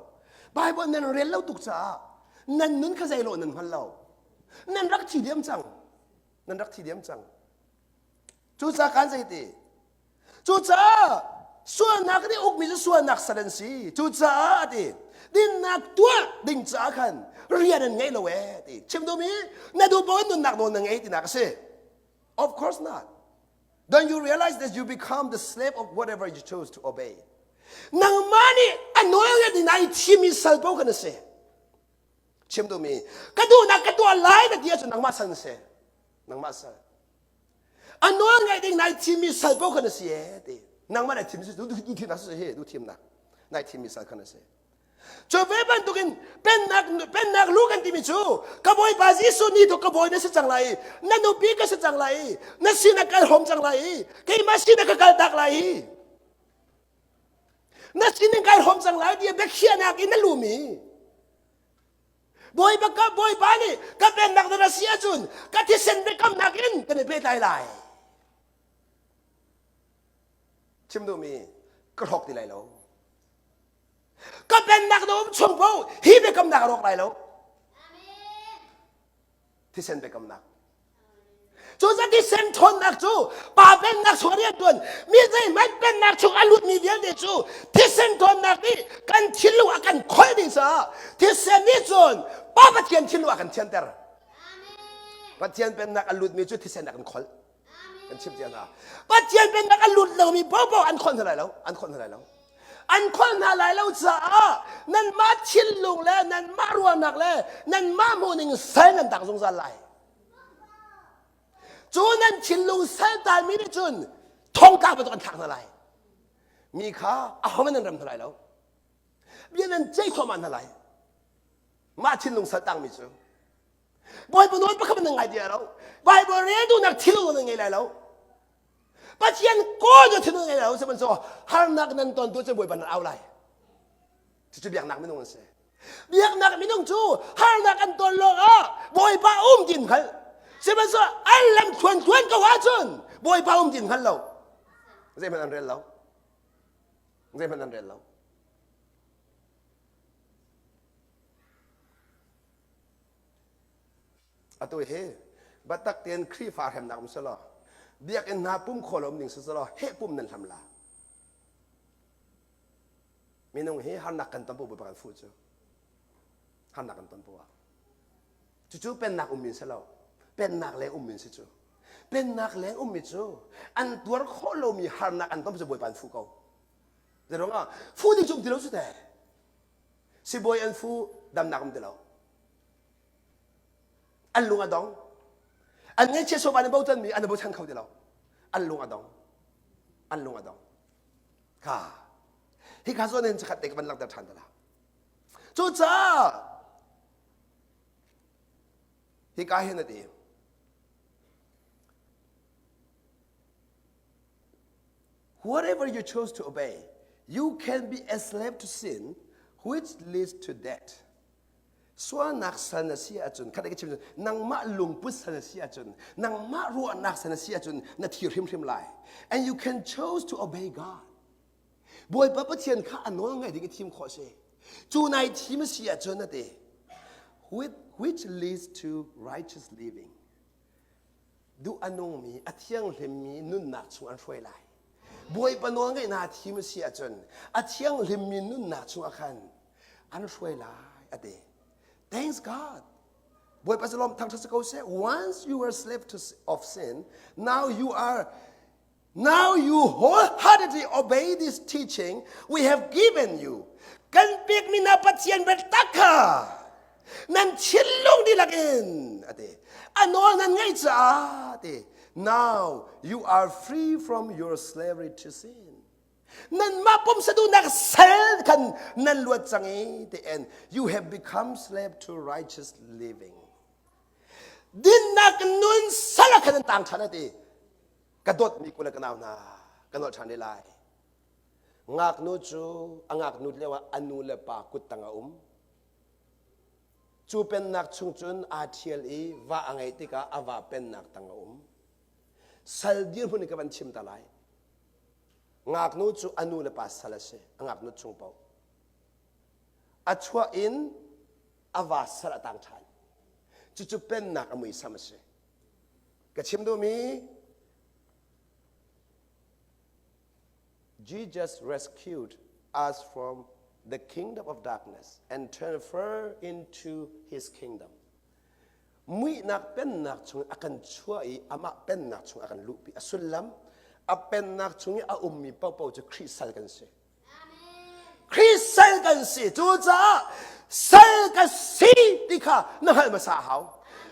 Bible nan rel lo tuk caah nan nun kha zei lo nan hngal lo. Nan rak thi diam cang. Nan rak thi diam cang. Cucaah kan zei ti? Cucaah sualnak nih ukmi cu sualnak sal an si. Cucaah a ti dinnak tuah ding caah khan rian an ngei lo ee ti. Chim duhmi na duh paoh in nunnak nawl na ngei tinak a si. Of course not. Don't you realize that you become the slave of whatever you chose to obey? Nangmah nih a nawl ngai ding nai thimi sal paoh khan a si. Chim duhmi ka duhnak ka tuah lai na ti ahcun nangmah sal na si. Nangmah sal. A nawl ngaih ding nai thimmi sal paoh kha na si ee ti. Nangmah nai thim si du thimnak si he du thimnak nai thimmi sal kha na si. Cu ve bantukin pennak pennak lu kan timi cu ka bawipa Jesuh ni tu ka bawi na si cang lai na nupi ka si cang lai na sinah kal hom cang lai keimah sinah ka kal tak lai na sining kai hom cang lai tiah biakhiahnak in na lumi Bawipa ka Bawipa nih ka pennak na si ahcun ka thisen biakamnak in kan i pehtlai lai. Chim duhmi ka hrawk ti lai lo. Ka pennak na um chung paoh hi biakamnak a rawk lai lo. Thisen biakamnak. Cucaah thisen ṭhawnnak cu pa pennak chung a rianṭuan mi zeihmanh pennak chung a lutmi vialte cu thisen ṭhawnnak nih kan thinlung a kan kholh ding caah thisen nih cun Pa Pathian thinlung a kan thianter. Pathian pennak a lutmi cu thisen a kan kholh. Kan chimh cia hna. Pathian pennak a lut lomi paohpaoh an kholh hna lai lo. An kholh hna lai lo. An kholh hna lai lo caah nanmah thinlung le nanmah ruahnak le nanmah hmuhning sal nan tak zungzal lai. Cu nan thinlung saltanmi nih cun thongtla bantuk an thlak hna lai. Mi kha ahohmanh nan rem hna lai lo. Bia nan ceih thluahmah hna lai. Mah thinlung saltangmi cu. Bawipa nawl pakhat nan ngai ti lo. Bible rel duhnak thinlung nan ngei lai lo. Pathian kawl cu thinlung ngei lai lo. Sihmanhsehlaw harnak nan ton tu cu Bawipa nan au lai. Cucu biaknak minung an si. Biaknak minung cu harnak an ton lawngah Bawipa um ti hngalh. Sihmanhsehlaw an lam thluan thluan ko ahcun Bawipa um ti hngal lo. Zeihmanh an rel lo. Zeihmanh an rel lo. Atu hi Biatak tein Khrihfa hremnak um selaw, biakinn hna pum khawl um ding si selaw, heh pum nan hlam la. Minung hi harnak kan ton bu kan fuh cu. Harnak kan ton bu ah. Cucu pennak ummi si lo. Pennak leng ummi si cu. Pennak leng ummi cu an tuar khawh lomi harnak an ton cu Bawipa an fuh ko. Zeiruangah fu ding cu um ti lo cu te. Sibawi an fu damnak um ti lo. An lung a dong. An ngaihchia sofa an i bochanmi an i bochan kho ti lo. An lung a dong. An lung a dong. Kha. Hi kha zawn hin chikkhat te ka van langhter ṭhan te la. Cucaah hika hin a ti. Whatever you chose to obey, you can be a slave to sin, which leads to death. Sualnak sal na si ahcun, khat ka chim cun, nangmah lungput sal na si ahcun, nangmah ruahnak sal na si ahcun, na thi hrimhrim lai. And you can chose to obey God. Bawipa Pathian kha a nawl ngaih ding i thim khawh si. Cu nai thim a si ahcun a ti, which leads to righteous living. Duh a nungmi, a thianghlimmi nunnak chung an hruai lai. Bawipa nawl ngaihnak thim a si ahcun a thianghlimmi nunnak chungah khan an hruai lai a ti. Thanks God. Bawipa cu lawm thangṭhat si ko seh. Once you were slave to, of sin, now you are Now you wholeheartedly obey this teaching we have given you. Kan pekmi na Pathian biatak kha nan thinlung dihlak in a ti. A nawl nan ngaih caah ti. Now you are free from your slavery to sin. Nanmah pumsa duhnak sal khan nan luat cang i ti and you have become slave to righteous living. Dinnak nun sal ah khan nan tang ṭhan a ti. Ka dawtmi kule ka nau hna, ka nolh ṭhan lai. Ngaknu cu a ngaknut lioah a nu le pa kuttang a um. Cu pennak chung cun aa ṭhial i va a ngeih tikah a va pennak tang a um. Sal dirhmun in ka van chim ta lai. Ngaknu cu a nu le pa sal a si, a ngaknut chung paoh. A chuah in a va sal a tang ṭhan. Cucu pennak a muisam a si. Ka chim duhmi Jesus rescued us from the kingdom of darkness and transferred into his kingdom. Muihnak pennak chung a kan chuah i amah pennak chung a kan luhpi. A sullam a pennak chung i a ummi paohpaoh cu Khrih sal kan si. Khrih sal kan si. Cucaah sal ka si ti kha na hngalh hmasa a hau.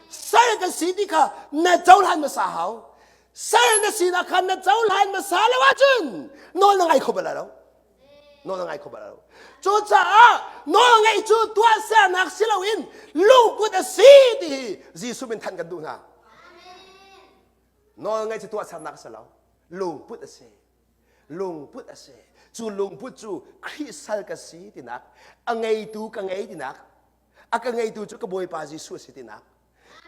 Sal ka si ti kha na cohlan hmasa a hau. Sal na sinak kha na cohlan hmasa lo ahcun nawl na ngai kho bal lo. Nawl na ngai kho bal lo. Cucaah nawl ngeih cu tuahsernak si loin lungput a si ti hi Jesuh min thanh kan duh hna. Nawl ngeih cu tuahsernak a si lo. Lungput a si. Lungput a si. Cu lungput cu Khrih sal ka si tinak, a ngeitu ka ngei tinak, a ka ngeitu cu ka Bawipa Jesuh a si tinak,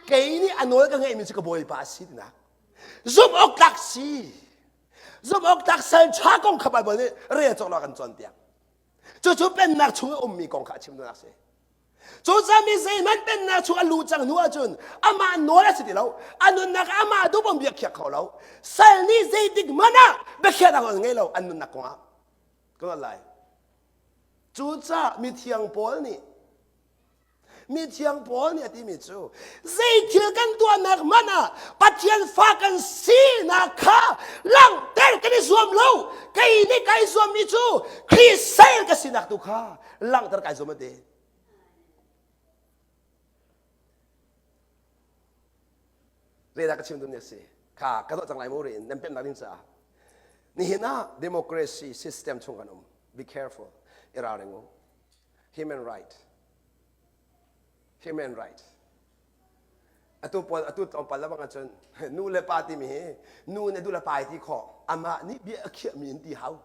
kei nih a nawl ka ngeihmi cu ka Bawipa a si tinak. Zumh awk tlak si. Zumh awk tlak sal ṭha kong kha Baibal nih rel cawk lo a kan cawnpiak. Cucu pennak chung i ummi kong kha a chim duhnak a si. Cucaah mi zeihmanh pennak chung a luh cang hnu ahcun amah nawl a si ti lo. A nunnak ah amah duh bia khiak kho lo. Sal nih zeitik hmanh ah biakhiahnak an ngei lo an nunnak kongah. Ka ruat lai. Cucaah mithiang Paul nih mithiang Paul nih a timi cu zei thil kan tuahnak hmanh ah Pathian fa kan sinak kha langhter kan i zuam lo. Kei nih kai zuammi cu Khrih sal ka sinak tu kha langhter kai zuam a ti. Zeidah ka chim duhmi a si? Kha ka dawh cang lai mu riin nan pemnak ding caah. Nihin ah democracy system chung kan um. Be careful. I ralring u. Human right. Human right. Atu pawl atu tlawmpal le bang ahcun nu le pa timi hi nu nih duh le pa ti khawh amah nih bia a khiahmi in ti hau.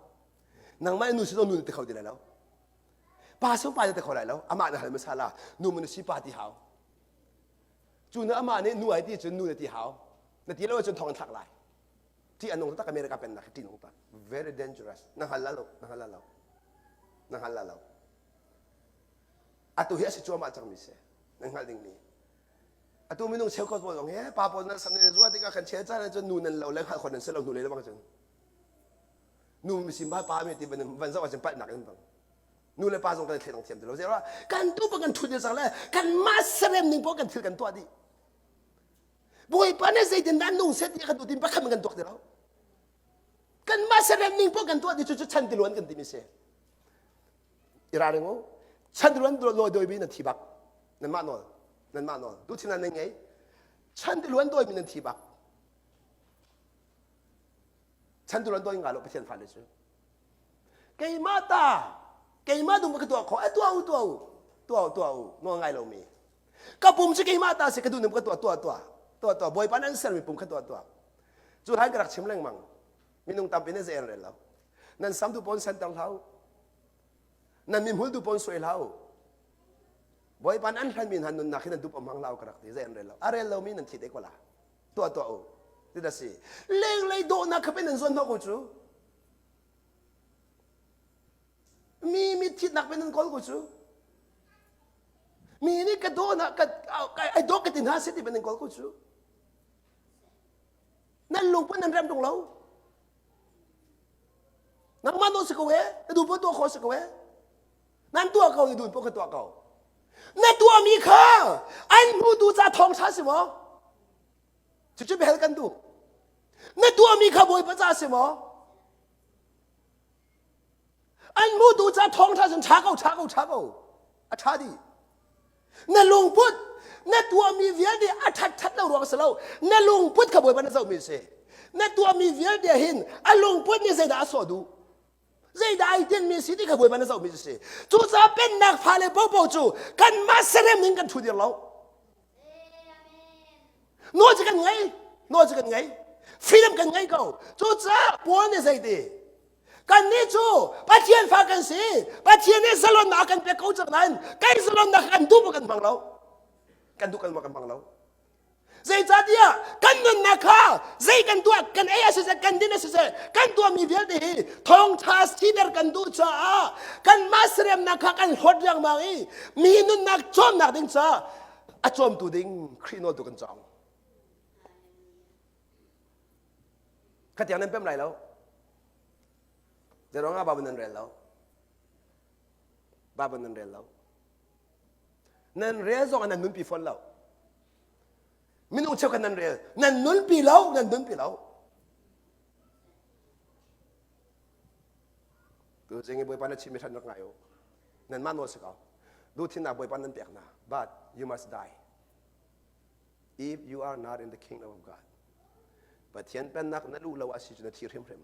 Nangmah nu si nu na ti kho ti lai lo. Pa sung pa na ti kho lai lo. Amah na hal hmasa la nu mun si pa ti hau. Cu na amah nih nu ai ti cun nu na ti hau. Na ti lo ahcun thong an thlak lai. Ti a nung tak America pennak hi ti nung tak. Very dangerous. Na hngal la lo. Na hngal la lo. Na hngal la lo. Atu hi a si cuahmah cangmi si. Na hngalh dingmi. Atu minung cheukhat pawl zong he pa pawl nan sam nan zuah tikah kan chel caan ahcun nu nan lo le hngalh khawh nan si lo hnu lei bang cun nu misim ba pa mi ti van van zoh ahcun palhnak in bang nu le pa zong kan thleidang thiam ti lo zei kan tu pa kan thut cang le kan mah serem ning pawl kan thil kan tuah dih Bawipa nih zeitin dah nung set ti kan tu tin pakhat kan tuak ti lo kan mah serem ning pawl kan tuah ti cu cu chan tiluan kan timi si i ralring u chan tiluan lawi dawi mi nan thi bak nanmah nawl nanmah nawl tu thil nan ngei chan tiluan dawi mi nan thi bak chan tiluan dawi nga lo pathian fale cu keimah ta keimah dum ka tuah kho a tuah u tuah u tuah u tuah u nawl ngai lo mi ka pum cu keimah ta si ka duh ning ka tuah tuah tuah tuah tuah bawipa nan sermi pum kha tuah tuah cu hlan ka rak chim lengmang minung tampi nan zei rel lo nan sam tu pawn senter hlah nan mi hmul tu pawn suai hlah bawipa an hlan mi hna nunnak hi nan dup hmang hlah ka rak ti zei an rel lo a rel lo mi nan thi te ko la tuah tuah u ti da si lenglei dawhnak kha pe nan zuan hnawh ko cu Mi mit thitnak pe nan kawl ko cu. Mi nih ka daw na ka ai daw ka ti hna si ti pe nan kawl ko cu. Nan lungput nan rem tung lo. Nangmah nawl si ko e, na duh tuah khawh si ko e. Nan tuah ko, na duh poh ka tuah ko. Na tuahmi kha an hmutu ca thawngṭha si maw? Cucu bel kan duh. Na tuahmi kha Bawipa ca si maw? An hmutu ca thawngṭha cun ṭha ko, ṭha ko, ṭha ko. A ṭha dih. Na lungput, na tuahmi vialte a ṭhat ṭhat lo ruang si lo. Na lungput kha Bawipa na zohmi a si. Na tuahmi vialte hin a lungput nih zeidah a sawh duh? Zeidah ai tinhmi si ti kha Bawipa na zohmi a si. Cucaah pennak fale popo cu kanmah serem in kan ṭhu dir lo. Nawl cu kan ngei. Nawl cu kan ngei. Freedom kan ngei ko. Cucaah Paul nih zeiti? Kannih cu Pathian fa kan si. Pathian nih zalonnak a kan pek ko cang nain kan zalonnak kan duh maw kan hmang lo. Kan duh kan maw kan hmang lo. Zeicahtiah kan nunnak kha zei kan tuah kan ei a siseh kan din a siseh kan tuahmi vialte hi thawngṭha siter kan duh caah kanmah seremnak kha kan hlawt riangmang i mi nunnak cawmnak ding caah a cawmtu ding Khrih nawl tu kan cawng. Khatiang nan pem lai lo. Zeruang ah Bible nan rel lo. Bible nan rel lo. Nan rel zong ah nan nunpi fawn lo. Minung cheukhat nan rel, nan nunpi lo, nan nunpi lo. Tu zing i Bawipa na chimmi hran rak ngai u. Nanmah nawl si ko. Duhthinnak Bawipa nan pek hna. But you must die. If you are not in the kingdom of God. Pathian pennak na luh lo a si cu na thi hrimhrim.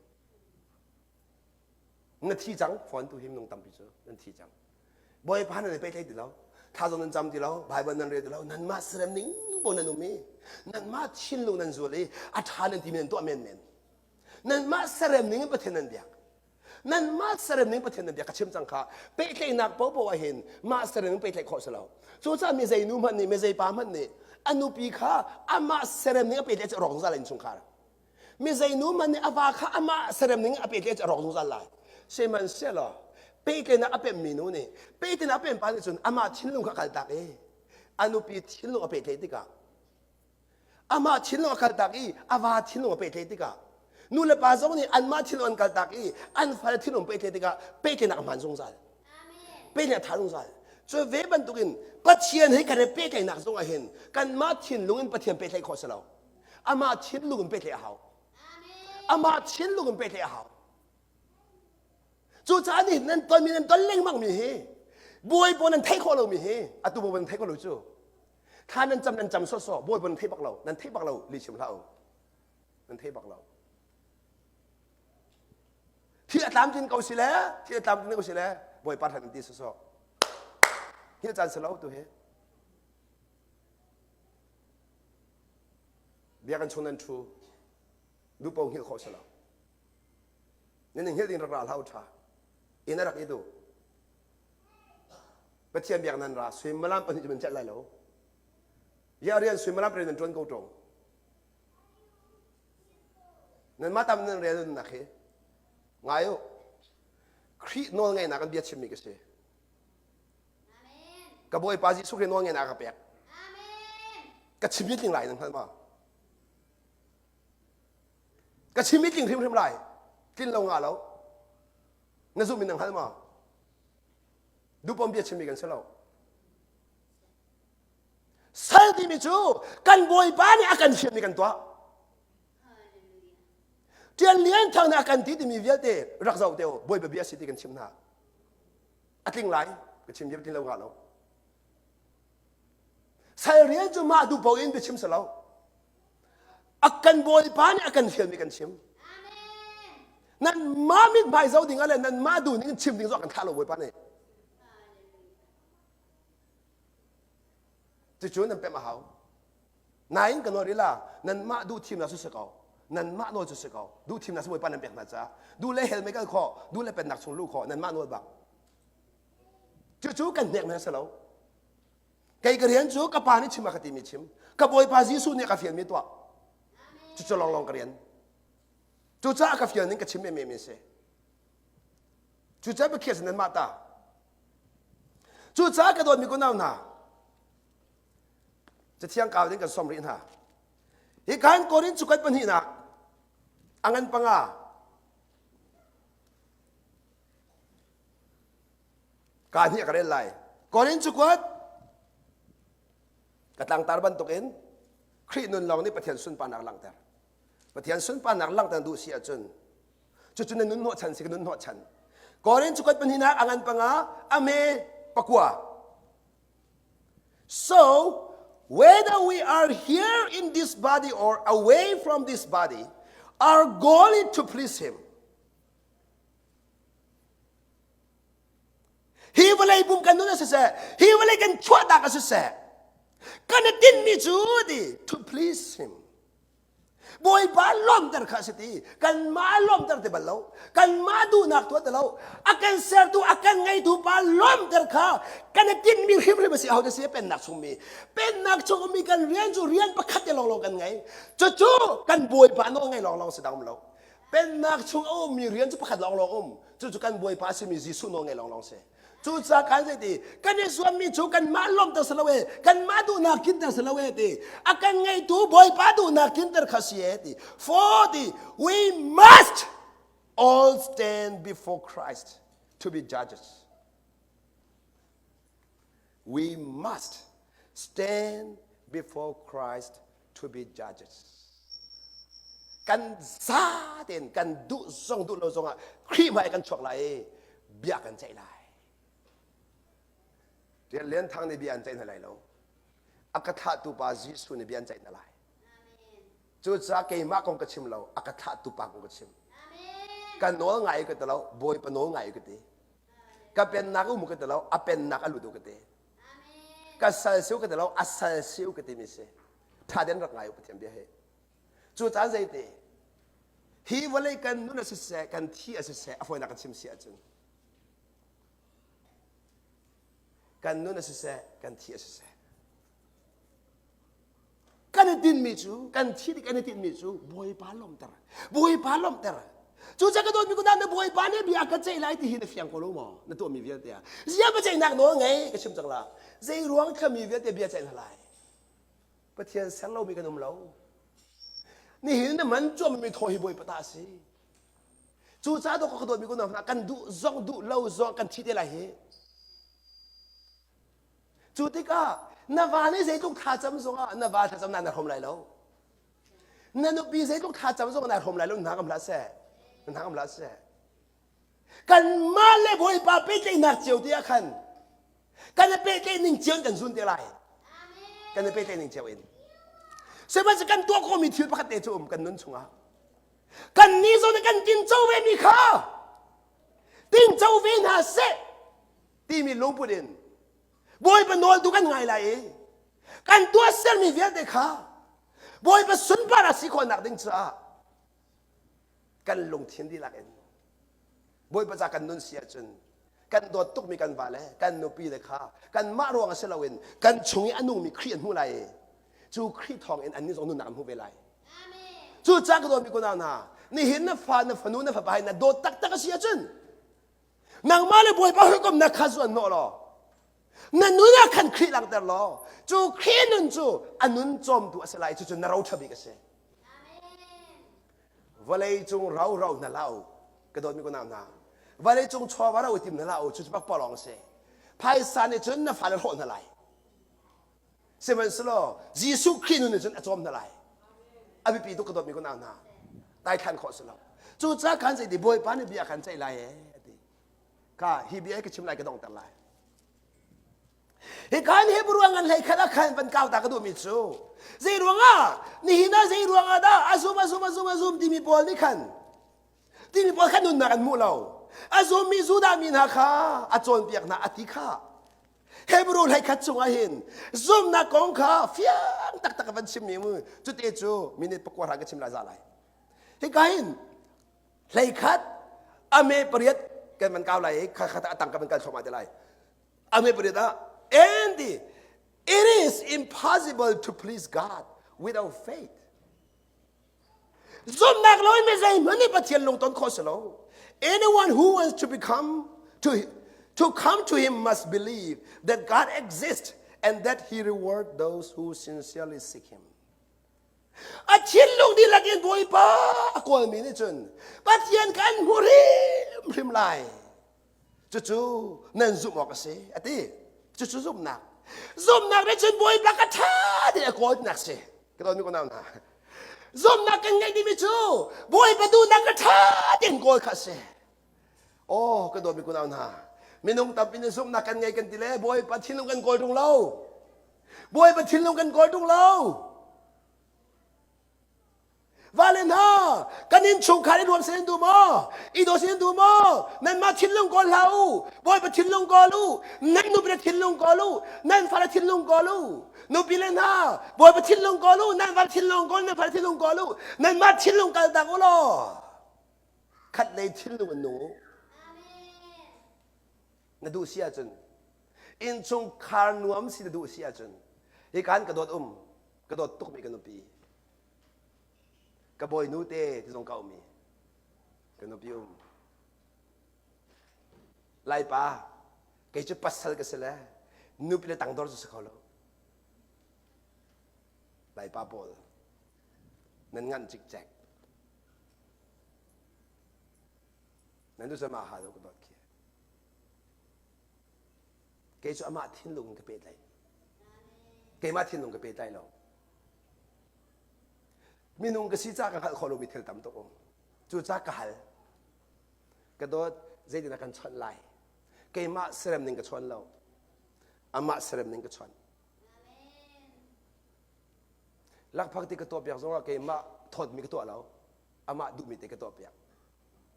Na thi cang, phone tu hi minung tampi cu nan thi cang. Bawipa nan i pehtlaih ti lo. Thla zong nan cam ti lo, Bible nan rel ti lo, nanmah serem ning bo nan um i nanmah thinlung nan zul i a ṭha nan timi nan tuah menmen. Nanmah serem ning in Pathian nan biak. Nanmah serem ning Pathian nan biak ka chim cang kha pehtlaihnak paohpaoh ah hin mah serem in pehtlaih khawh si lo. Cucaah mi zei nu hmanh nih mi zei pa hmanh nih a nupi kha amah serem ning a pehtlaih cu a rawk zungzal innchungkhar. Mi zei nu hmanh nih a va kha amah serem ning a pehtlaih cu a rawk zungzal lai. Sihmanhsehlaw pehtlaihnak a pemmi nu nih pehtlaihnak a pem pa nih cun amah thinlung kha a kaltak i a nupi thinlung a pehtlaih tikah Amah thinlung a kaltak i a va thinlung a pehtlaih tikah nu le pa zong nih anmah thinlung an kaltak i an fale thinlung pehtlaih tikah pehtlaihnak a hmaan zungzal. Pehtlaihnak a ṭha zungzal. Cu ve bantukin Pathian he kan i pehtlaihnak zong ah hin kanmah thinlung in Pathian pehtlaih khawh si lo. Amah thinlung in pehtlaih a hau. Amah thinlung in pehtlaih a hau. Cucaah nih nan tonmi nan ton lengmangmi hi Bawipa nan theih khawh lomi hi atu Bawipa nan theih khawh lo cu. Thla nan cam nan cam sawsawh Bawipa nan theih bak lo nan theih bak lo lih chim hlah u nan theih bak lo thil a tlamtlin ko si le thil a tlamtlin ko si le Bawipa hlan ti sawsawh hil caan si lo tu hi biakinn chung nan thu dupo hngilh khawh si lo nan hngilh ding rak ra hlah u ṭha inn a rak i du Pathian biak nan ra suimilam pahnih cu nan celh lai lo. Ya rian suimilam pahnih nan ṭuan ko ṭung. Nanmah tam nan rel nak hi ngai u. Khrih nawl ngeihnak an bia chimmi ka si. Ka Bawipa Jesuh Khrih nawl ngeihnak a ka pek. Ka chim tling lai nan hngal ma? Ka chim i tling hrimhrim lai. Tlin lo nga lo. Na zumh in na hngal ma? Dupom bia chimmi kan si lo. Sal timi cu kan Bawipa nih a kan fialmi kan tuah. Tian Lian Thang nih a kan ti timi vialte rak zoh te u. Bawipa bia si ti kan chim hna. A tling lai. Ka chim bia tling lo nga lo. Sal rian cu mah duh paoh in biachim si lo. A kan Bawipa nih a kan fialmi kan chim. Nan mah mithmai zoh ding ah le nan mah duh ning in chim ding zong a kan thlah lo Bawipa nih. Cucu nan pemh a hau. Nain ka nawl rih la, nanmah duh thimnak cu si ko. Nanmah nawl cu si ko. Duh thimnak cu Bawipa nan pek hna caah. Duh le hell mei kal khawh, duh le pennak chung luh khawh, nanmah nawl bak. Cucu kan hnek hna si lo. Kei ka rian cu ka pa nih chim a ka timi chim. Ka Bawipa Jesuh nih a ka fialmi tuah. Cucu lawnglawng ka rian. Cucaah ka fial ning ka chim emem in si. Cucaah biakhiah si nanmah ta. Cucaah ka dawtmi kunau hna, cathiang kau ding kan som rih hna. Hi kan Korin cukat pahnihnak a ngan panga ka hnih ka rel lai. Korin cukuat ka tlangtar bantukin Khrih nun lawng nih Pathian sunparnak langhter. Pathian sunparnak langhter duh si ahcun cucu na nun hnawhchan si ka nun hnawhchan. Korin cukuat pahnihnak a ngan panga a me pakua. So whether we are here in this body or away from this body, our goal is to please him. Hi vawlei pum kan nun a siseh, hi vawlei kan chuahtak a siseh, kan i tinhmi cu ti to please him. Bawipa lawmter kha a si ti kanmah lawmter ti bal lo kanmah duhnak tuah ti lo a kan sertu a kan ngeitu pa lawmter kha kan i tinhmi hrimhrim a si ahote si pennak chungmi pennak chung ummi kan rian cu rian pakhat te lawnglawng kan ngei cucu kan bawipa nawl ngei lawnglawng si dang um lo Pennak chung a ummi rian cu pakhat lawnglawng um. Cucu kan Bawipa a simi Jesuh nawl ngei lawnglawng si. Cucaah kan zei ti kan i zuammi cu kanmah lawmter si lo e, kanmah duhnak tlinter si lo e ti. A kan ngeitu Bawipa duhnak tlinter kha si e ti. For ti we must all stand before Christ to be judges. We must stand before Christ to be judges. Kan za tein kan duh zong duh lo zongah Khrih hmai kan chuak lai i bia kan ceih lai. Rian Lian Thang nih bia an ceih hna lai lo. A ka thlahtu pa Jesuh nih bia an ceih hna lai. Cucaah keimah kong ka chim lo, a ka thlahtu pa kong ka chim. Ka nawl ngai ka ti lo, Bawipa nawl ngai ka ti. Ka pennak um ka ti lo, a pennak a lut u ka ti. Ka sal siu ka ti lo, a sal siu ka timi si. Tha den rak ngai u Pathian bia hi. Cu caan zeite hi vawlei kan nun a siseh, kan thi a siseh, a fawinak kan chim si ahcun kan nun a siseh, kan thi a siseh. Kan i tinhmi cu kan thi tik kan i tinhmi cu Bawipa lawmhter Bawipa lawmhter Cucaah ka dawtmi kunah na Bawipa nih bia ka ceih lai ti hi na fiang ko lo maw na tuahmi vialte ah zia biaceihnak nawl ngei ka chim cang la zei ruang thlami vialte bia ceih hna lai Pathian ser lomi kan um lo nihin na man cuammi thaw hi Bawipa ta a si cucaah dawk ka dawtmi kunah hna kan duh zong duh lo zong kan thi te lai hi Cu tikah na va nih zeitluk thlacam zongah na va thlacam na hrom lai lo. Na nupi zeitluk thlacam zongah na hrom lai lo hna kam hlah seh. Hna kam hlah seh. Kanmah le Bawipa pehtlaihnak cio te ah khan kan i pehtlaih ning cio in kan zun te lai. Kan i pehtlaih ning cio in. Sihmanhsehlaw kan tuah khawhmi thil pakhat te cu um kan nun chungah. Kan nih zong nih kan tinco ve mi kha tinco ve hna seh timi lungput in Bawipa nawl tu kan ngai lai i kan tuahsermi vialte kha Bawipa sunpar a si khawhnak ding caah kan lungthin dihlak in Bawipa ca kan nun si ahcun kan dawt tukmi kan va le kan nupi le kha kanmah ruang a si loin kan chung i a nungmi Khrih an hmuh lai i cu Khrih thawng in annih zong nunnak an hmuh ve lai. Cucaah ka dawtmi kunau hna, nihin na fa, na fanu, na fapa hi na dawt taktak a si ahcun Nangmah le Bawipa hawikomhnak kha zuan hnawh law. Na nun ah khan Khrih langhter law cu Khrih nun cu a nun cawmtu a si lai cucu na ro ṭha bik a si. Vawlei cung ro ro hna hlah u. Ka dawtmi kunau hna. Vawlei cung chawva ro i tim hna hlah u. Cucu pakpalawng a si. Phaisa nih cun na fale hrawh hna lai. Sihmanhsehlaw Jesuh Khrih nun nih cun a cawm hna lai. A biapi tuk ka dawtmi kunau hna. Daithlan khawh si lo. Cucaah khan zeiti Bawipa nih bia khan ceih lai ee a ti. Ka hi bia ka chim lai ka donghter lai. Hi kan Hebrew ngan hlei khat ah khan van kau ta ka duhmi cu zei ruangah nihin ah zei ruangah dah a zum a zum a zum a zum timi pawl nih khan timi pawl khan nunnak an hmuh lo a zummi Judah mi hna kha a cawnpiak hna a ti kha Hebrew hlei khat chungah hin zumnak kong kha fiang taktak van chimmi mu cute cu minute pakua hra ka chim lai za lai hika hin hlei khat ame pariat kan van kau lai i kha khat a tang ka van kal thluahmah te lai ame pariat ah and it is impossible to please God without faith Zumhnak loin mi zeihmanh nih Pathian lungton khawh si lo. Anyone who wants to become to, to come to him must believe that God exists and that he reward those who sincerely seek him. A thinlung dihlak in Bawipa a kawlmi nih cun Pathian kan hmu hrimhrim lai. Cucu nan zumh awk a si, a ti. Cucu zumhnak. Zumhnak nih cun Bawipa ka ṭha ti a kawlnak si. Ka dawtmi ka nau hna. Zumhnak kan ngeih dingmi cu Bawipa duhnak ka ṭha tein kawl kha a si. Oh, ka dawtmi kunau hna. Minung tampi nih zumhnak kan ngei kan ti le Bawipa thinlung kan kawl ṭung lo. Bawipa thinlung kan kawl ṭung lo. Vale hna, kan innchungkhar i nuam sin duh maw? I daw sin duh maw? Nanmah thinlung kawl hlah u. Bawipa thinlung kawl u. Nan nupi le thinlung kawl u. Nan fale thinlung kawl u. Nupi le hna, Bawipa thinlung kawl u. Nan fale thinlung kawl, nan fale thinlung kawl u. Nanmah thinlung kal tak u law. Khat lei thinlung in nung u. Na duh si ahcun innchungkhar nuam si na duh si ahcun hi kan ka dawt um ka dawt tukmi ka nupi Ka bawinu te ti zong ka um i ka nupi um. Laipa, kei cu pasal ka si le nupi le tangdor cu si kho lo. Laipa pawl, nan nganh cikcek. Nan duh ma ha lo ka dawt khi. Kei cu amah thinlung in ka pehtlaih. Keimah thinlung ka pehtlai lo. Minung ka si ca ka hngalh khawh lomi thil tam tuk um. Cucaah ka hal. Ka dawt zeitin kan chawnh lai? Keimah serem ning ka chawn lo. Amah serem ning ka chawn. Lakphak ti ka tuah piak zongah keimah thawtmi ka tuah lo. Amah duhmi te ka tuah piak.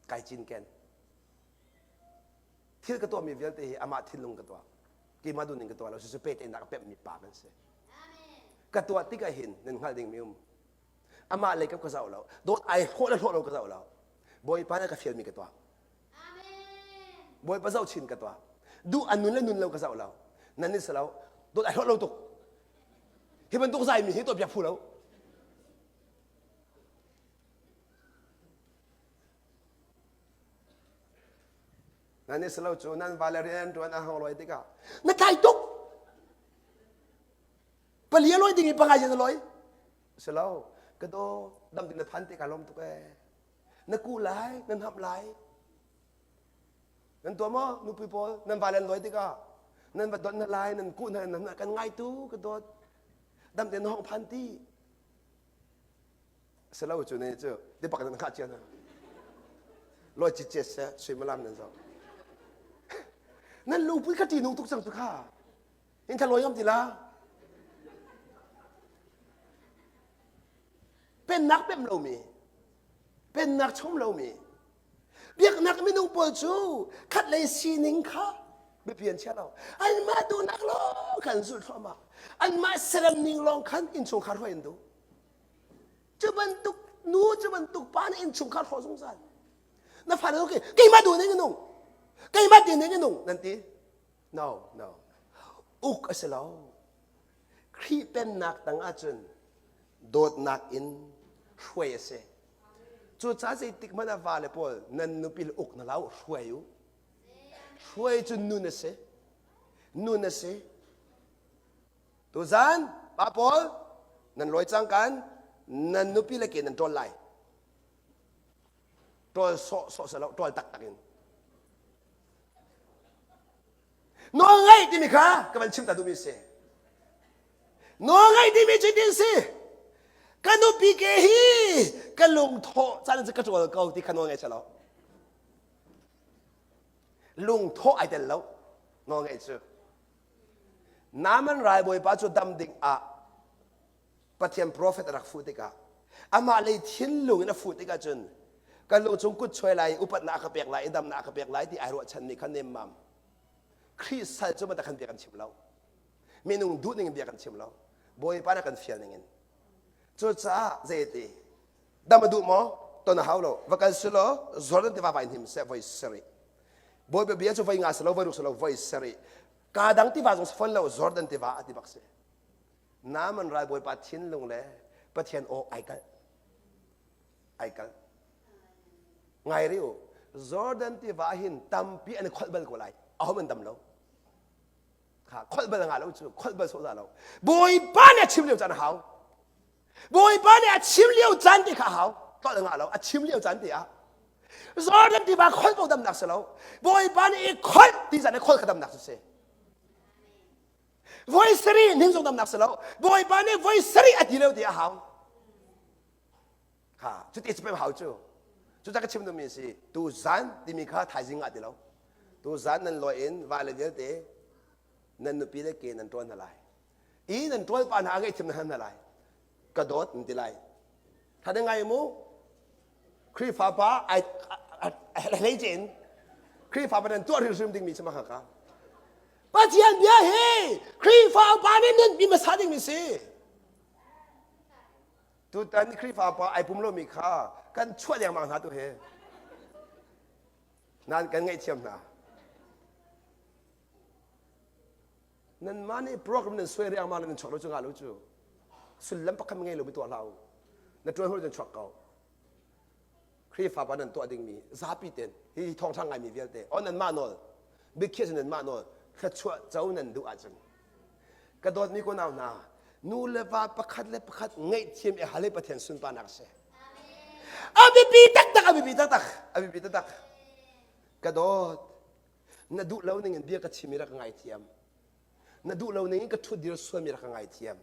Kai cinken. Thil ka tuahmi vialte hi amah thinlung ka tuah. Keimah duh ning ka tuah lo. Cucu pehtlaihnak a pemhmi pa kan si. Ka tuah tikah hin nan hngalh dingmi um. Amah lei ka ka zoh lo. Dawt ai hlawh le hlawh lo ka zoh lo. Bawipa nih ka fialmi ka tuah. Bawipa zoh chin ka tuah. Duh an nun le nun lo ka zoh lo. Nan nih si lo. Dawt ai hlawh lo tuk. Hi bantuk zaimi hi tuah piak phu lo. Nan i silo cu nan vale rian an ṭuan a hang lawi tikah na tlai tuk. Pali a lawi ding i panga na lawi. Silo ka daw dam tin na phan te ka lawm tuk ee. Na ku lai, na hnamh lai. Nan tuah maw nupi pawl nan vale an lawi tikah nan va don na lai, nan kuh hna nan kan ngai tu ka dawt. Dam te na hong phan ti. Silo cu ne cu di pak nan khah cia hna. Loi ci ce se suimilam nan zo. Nan lungput kha ṭihnung tuk cang cu kha. In tha lawi ngam ti la. Pennak pem lomi, pennak chom lomi, biaknak minung pawl cu khatlei sining kha biapi an chia lo. Anmah duhnak lawng khan zulh thluahmah. Anmah serem ning lawng khan innchungkhar hruai an duh. Cu bantuk nu cu bantuk pa nih innchungkhar hrawh zungzal. Na fale okay, keimah duh ning in nung. Keimah ti ning in nung nan ti. No, no. Uk a si lo. Khrih pennak tang ahcun dawtnak in hruai a si. Cucaah zeitik hmanh ah vale pawl nan nupi le uk na lo hruai u. Hruai cu nun a si. Nun a si. Tuzan pa pawl nan lawi cang kan nan nupi le ke nan ṭawl lai. Ṭawl sawh sawh silo ṭawl taktak in. Nawl ngaih timi kha ka van chim ta duhmi si. Nawl ngaih timi cu tin si. Ka nupi ke hi ka lungthawh caan cu ka ṭawl ko ti kha nawl ngaih lo. Lungthawh ai tel lo nawl ngaih cu. Naaman ralbawipa cu dam ding ah Pathian profet a rak fuh tikah amah lei thinlung in a fuh tikah cun kan lung cung kut chuai lai upatnak a ka pek lai i damnak a ka pek lai ti ai ruahchanmi kha nemmam Khrih sal cu mata khan bia kan chim lo minung duh ning in bia kan chim lo Bawipa nih kan fial ning in cucaah zeiti dam a duh maw ton a hau lo va kal si law Jordan tiva vai hnim seh voi sarih Bawipa bia cu voi nga si lo voi ruk si lo voi sarih ka dang tiva zong si fawn lo Jordan tiva a ti bak si Naaman ralbawipa thinlung le Pathian aw ai kalh. Ai kalh. Ngai rih u. Jordan tiva hin tampi an i kholh bal ko lai. Ahom an dam lo. Kha kholh bal nga lo cu kholh bal sawh lo. Bawipa nih a chim lio caan a hau. Bawipa nih a chim lio caan te kha a hau. Tolh nga lo. A chim lio caan te ah. Jordan tiva kholh ko damnak si lo. Bawipa nih i kholh ti caan i kholh kha damnak cu si. Voi sarih ning zong damnak si lo. Bawipa nih voi sarih a ti lio ti a hau. Kha cuti cu hau cu. Cucah ka chim duhmi si tu zan timi kha thaizing ah ti lo. Tu zan nan lawi in va le vialte nan nupi le ke nan ṭuan hna lai. I nan ṭual pa hna a ngaihthiam nan hna lai. Ka dawt nan ti lai. Tha ngai mu. Khrihfa pa ai hlei in Khrihfa pa nan tuah hrimhrim dingmi cu mah ka. Pathian bia hi Khrihfa pa nih nun mi hmasa dingmi si. Tutan Khrihfa pa ai pum lomi kha kan chuah lengmang hna tu hi. Nan kan ngaihthiam hna. Nanmah nih program nan suai riangmang le nan chuak lo cu nga lo cu. Sullam pakhat ngei lo mi tuah hlah u. Na tuan hul nan chuak ko. Khrihfa pa nan tuah dingmi zapi ten hi thawngṭha ngaimi vialte on nanmah nawl biakhiah cu nanmah nawl thluachuah co nan duh ahcun ka dawtmi ko nau hna nu le va pakhat le pakhat ngaihthiam i hal hi Pathian sunparnak a si a biapi taktak a biapi taktak a biapi taktak ka dawt na duh lo ning in bia ka chim i rak ka ngaithiam na duh lo ning in ka ṭhutdir sualmi rak ka ngaithiam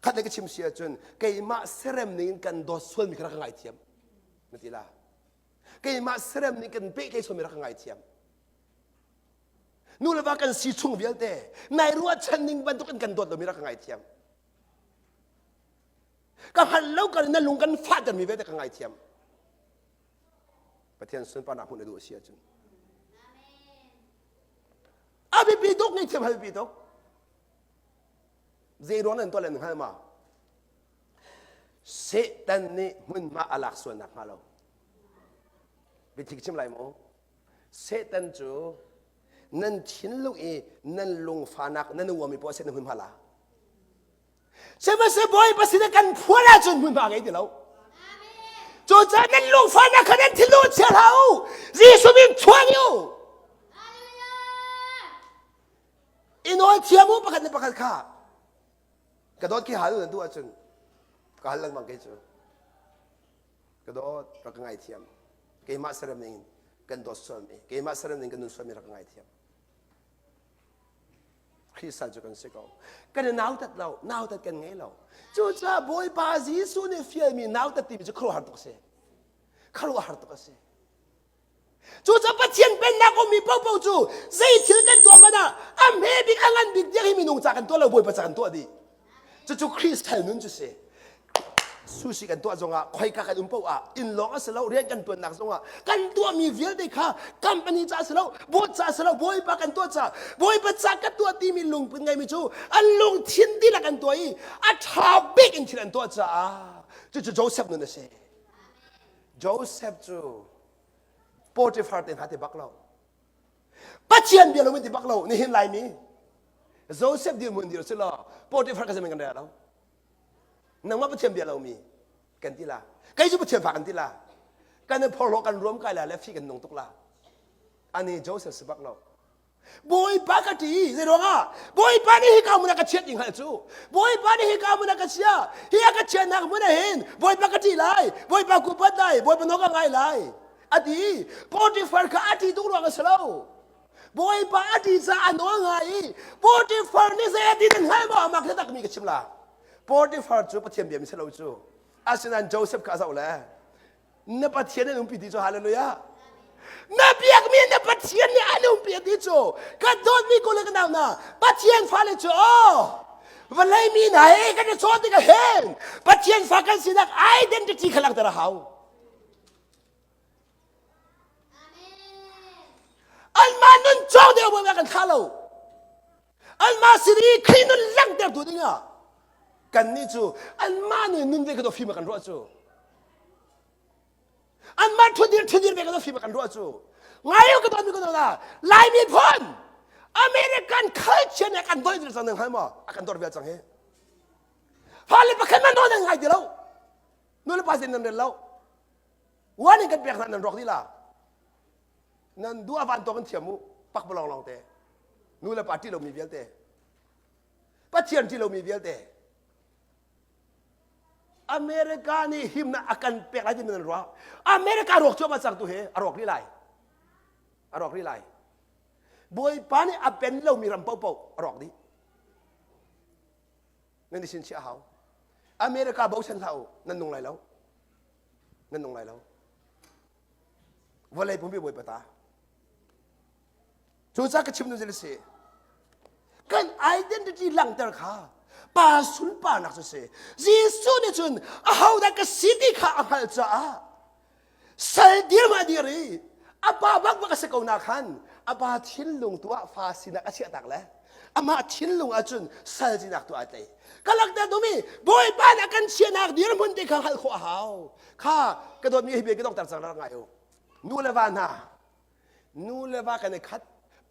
khat le ka chim si ahcun keimah serem ning in kan dawt sualmi kha rak ka ngaithiam na ti la keimah serem ning kan pehtlaih sualmi rak ka ngaithiam nu le va kan si chung vialte nai ruahchan ning bantuk in kan dawt lomi rak ka ngaithiam ka hngalh lo kar na lung kan fahtermi vialte ka ngaithiam Pathian sunparnak hmuh na duh a si ahcun a biapi tuk ngaihthiam a biapi tuk zei ruang nan tuah le nan hngal ma Satan nih hmunhma a lak sual nak hnga lo biathik chim lai maw Satan cu nan thinlung i nan lungfahnak nan uami poah Satan hmunhma la Sihmanhsehlaw Bawipa sinah kan phuan ahcun hmunhma ngei ti lo. Cucaah nan lungfahnak kha nan thinlung chia hlah u. Jesuh min chuak u. I nawl thiam u pakhat le pakhat kha. Ka dawt khi hal u nan duh ahcun ka hal lengmang kei cu. Ka dawt rak ka ngaithiam. Keimah serem ning kan dawt sualmi, keimah serem ning kan nun sualmi rak ka ngaithiam. Khrihsal cu kan si ko. Kan i nautat lo, nautat kan ngei lo. Cucaah Bawipa Jesuh nih fialmi nautat timi cu khuaruahhar tuk a si. Khuaruahhar tuk a si. Cucaah Pathian pennak ummi paohpaoh cu zei thil kan tuah hmanh ah a hme bik a ngan bik tiang hi minung ca kan tuah lo Bawipa ca kan tuah dih. Cucu Khrihsal nun cu si. Sushi kan tuah zongah khoika kan um paoh ah inn lawng a si lo rian kan tuannak zongah kan tuahmi vialte kha company ca si lo board ca si lo bawipa kan tuah ca bawipa ca ka tuah timi lungput ngeimi cu an lungthin dihlak an tuah i a ṭha bik in thil an tuah caah cucu Joseph nun a si Joseph cu Potiphar te hna ti bak lo Pathian bia lo in ti bak lo nihin Laimi Joseph dirhmun dir si law Potiphar ka zemin kan rel lo nangmah Pathian bia lomi kan ti la kei cu Pathian fa kan ti la kan i phorhlaw kan ruam kai la le fi kan nung tuk la ani Joseph si bak lo. Bawipa ka ṭih. Zeiruangah? Bawipa nih hika hmun ah ka chiat ding hngalh cu. Bawipa nih hika hmun ah ka chia. Hi a ka chiatnak hmun ah hin Bawipa ka ṭih lai. Bawipa ku pat lai. Bawipa nawl ka ngai lai. A ti. Potifar kha a ṭih tuk ruang a si lo. Bawipa a ṭih caah a nawl ngai i Potifar nih zei a ti nan hngal maw? Amah kha takmi ka chim la. Potifar cu Pathian bia mi si lo cu. Asinain Joseph kha a zoh le na Pathian an umpi ti cu hallelujah na biakmi na Pathian nih an umpi ti cu ka dawtmi ko le ka nau na Pathian fale cu aw vawlei mi hna he kan i chawn tikah hin Pathian fa kan sinak identity kha langhter a hau anmah nun cawng deuh bawi kan thlah lo anmah sin i Khrih nun langhter tu dingah kannih cu anmah nih nun ve kha fim kan ruah cu anmah ṭhudir ṭhudir ve kha fim kan ruah cu ngai ka ton mi ko la Lai miphun American culture nih kan doi cang nang maw a kan dor vial cang hi fale pakhat man nawl nan ngai ti lo nu le pa sin nan rel lo warning kan pek hna nan rawk dih la nan duh a van tawk in thiam u pak balong long te nu le pa ṭih lomi vialte Pathian ṭih lomi vialte America nih himnak a kan pek lai timi nan ruah America ruak cuahmah cang tu hi a rawk rih lai a rawk rih lai Bawipa nih a pen lomi ram paohpaoh a rawk dih nan i sinchiah a hau America bochan hlah u nan nung lai lo nan nung lai lo vawlei pumpi Bawipa ta Cucaah ka chim nu si. Kan identity langhter kha pa sunparnak cu si. Jesuh nih cun ahodah ka si ti kha a hngalh caah sal dir ma dir i a pa bak bak a si ko na khan a pa thinlung tu ah fa sinak a chiahtak le amah thinlung ahcun sal sinak tu aa tlai ka lakter dumi bawipa nih a kan chiahnak dirhmun te kha hngalh khawh a hau kha ka dawtmi hi bia ka dongter cang rak ngai u nu le va hna Nu le va kan i khat,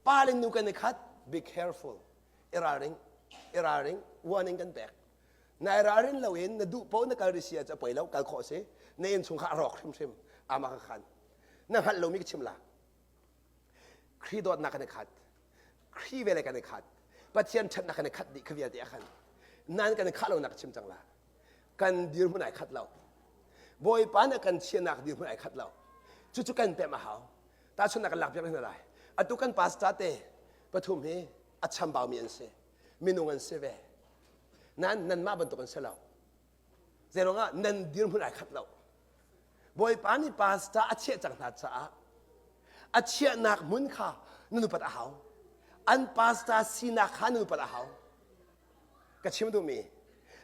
pa le nu kan i khat. Be careful. I ralring, i ralring, warning kan pek. Na i ralrin loin na duh paoh na kal rih si ah poi lo, kal khawh si. Na innchung kha a rawk hrimhrim. Ama ka khan. Na hngalh lomi ka chim la. Khrih dawtnak kan i khat. Khrih vele kan i khat. Pathian ṭhatnak kan i khat dih kha vialte a khan. Nan kan i khah lonak ka chim cang la. Kan dirhmun ai khat lo. Bawipa nih a kan chiahnak dirhmun ai khat lo. Cucu kan pemh a hau. Tahchunhnak kan lakpiak hna lai. Atu kan pastor te pathum hi a chambaumi an si. Minung an si ve. Nan nanmah bantuk an si lo. Zeiruangah nan dirhmun ai khat lo. Bawipa nih pastor a chiah cang hna caah a chiahnak hmun kha nan upat a hau. An pastor sinak kha nan upat a hau. Ka chim duhmi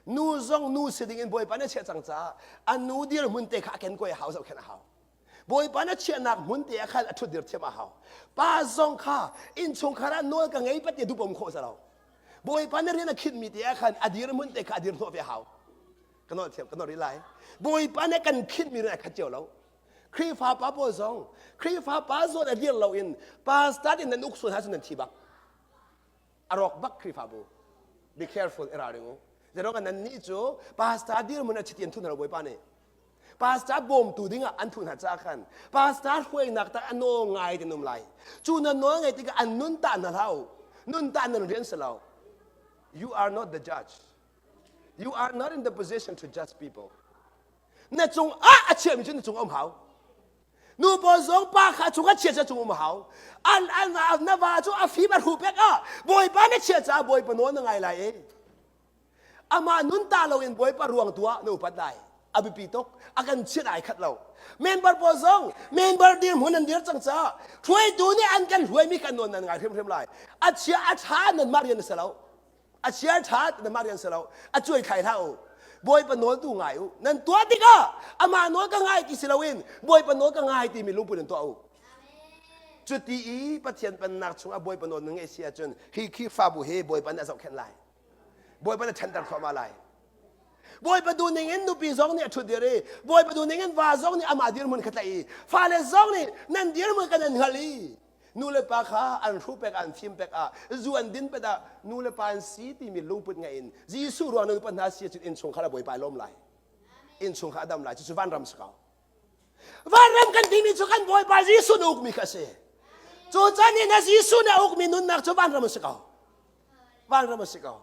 nu zong nu si ding in Bawipa nih a chiah cang caah a nu dirhmun te kha a kenkawi a hau zohkhenh a hau. Bawipa na chiahnak hmun te ah khan a ṭhutdir thiam a hau. Pa zong kha innchungkhar ah nawl ka ngei pat ti duh khawh si lo. Bawipa na rian a khinhmi te ah khan a dirhmun te kha a dir hnawh ve a hau. Ka nawl thiam ka nawl rih lai. Bawipa nih kan khinhmi rian a khat cio lo. Khrihfa pa pawl zong Khrihfa pa zawn a dir lo in pastor in nan uk sual hna cun nan thi bak. A rawk bak Khrihfabu. Be careful i ralring u. Zeirong nan nih cu pastor dirhmun a chiti an thu hna lo Bawipa nih. Pastor bawmtu dingah an thuh hna caah khan pastor hruainak tak a nawl ngai te um lai. Cu na nawl ngai tikah an nun tah hna hlah u. Nun tah nan rian si lo. You are not the judge. You are not in the position to judge people. Na cung ah a chiahmi cu na cung um hau. Nu pawl zong pa kha cung a chia ca cung um hau. An an na va cu a fim a hru pek ah Bawipa na chia caah Bawipa nawl na ngai lai i Amah nun ta loin Bawipa ruang tu ah na upat lai. A biapi tuk. A kan chiat ai khat lo. Member pawl zong member dirhmun an dir cang caah hruaitu nih an kan hruaimi kan nawn nan ngai hrimhrim lai. A chia a ṭha nanmah rian a si lo. A chia a ṭha nanmah rian si lo. A cuai thlai hlah u. Bawipa nawl tu ngai u. Nan tuah tikah amah nawl ka ngai ti si loin Bawipa nawl ka ngai timi lungput in tuah u. Cuti i Pathian pennak chungah Bawipa nawl na ngeih si ahcun hi Khrihfabu hi Bawipa nih a zohkhenh lai. Bawipa na ṭhanter thluahmah lai. Bawipa duh ning in nupi zong nih a ṭhut dir i Bawipa duh ning in va zong nih amah dirhmun kha tlaih i fale zong nih nan dirhmun kan an hngalh i nu le pa kha an hruh pek ah an fim pek ah zu an din pek ah nu le pa an si timi lungput ngeih in Jesuh ruang nan upat hna si ahcun innchungkhar a Bawipa ai lawm lai. Innchungkhar a dam lai. Cucu vanram si ko. Vanram kan timi cu kan Bawipa Jesuh na ukmi kha a si. Cu caan i na Jesuh nih a ukmi nunnak cu vanram a si ko. Vanram a si ko.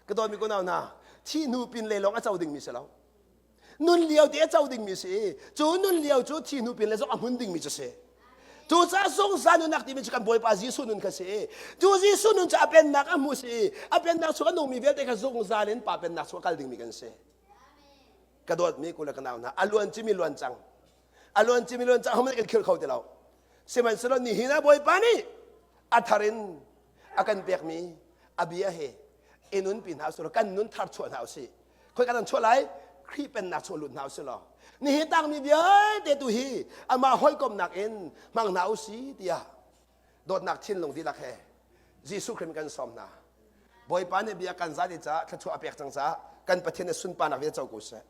Ka dawtmi kunau hna, thih hnu pin le lawng a co dingmi si lo. Nun lio ti a co dingmi si. Cu nun lio cu thi hnu pin le zong a hmun dingmi cu si. Cucaah zungzal nunnak timi cu kan Bawipa Jesuh nun kha si. Cu Jesuh nun cu a pennak a hmu si. A pennak chung a nungmi vialte kha zungzal in Pa pennak chung a kal dingmi kan si. Ka dawtmi kule ka nau hna, a luan cimi luan cang. A luan cimi luan cang, hohmanh kan khirh kho ti lo. Sihmanhsehlaw nihin ah Bawipa nih a thar in a kan pekmi a bia he i nunpi hna usih kan nun thar chuah hna usih. Khoi kan chuah lai? Khrih pennak chung lut hna usih law nihin tangmi vialte tu hi amah hawikomhnak in hmang hna usih tiah dawtnak thinlung dihlak he Jesuh Khrih kan sawm hna. Bawipa nih bia kan zat i caah thluachuah a pek cang caah kan Pathian nih sunparnak vialte co ko seh.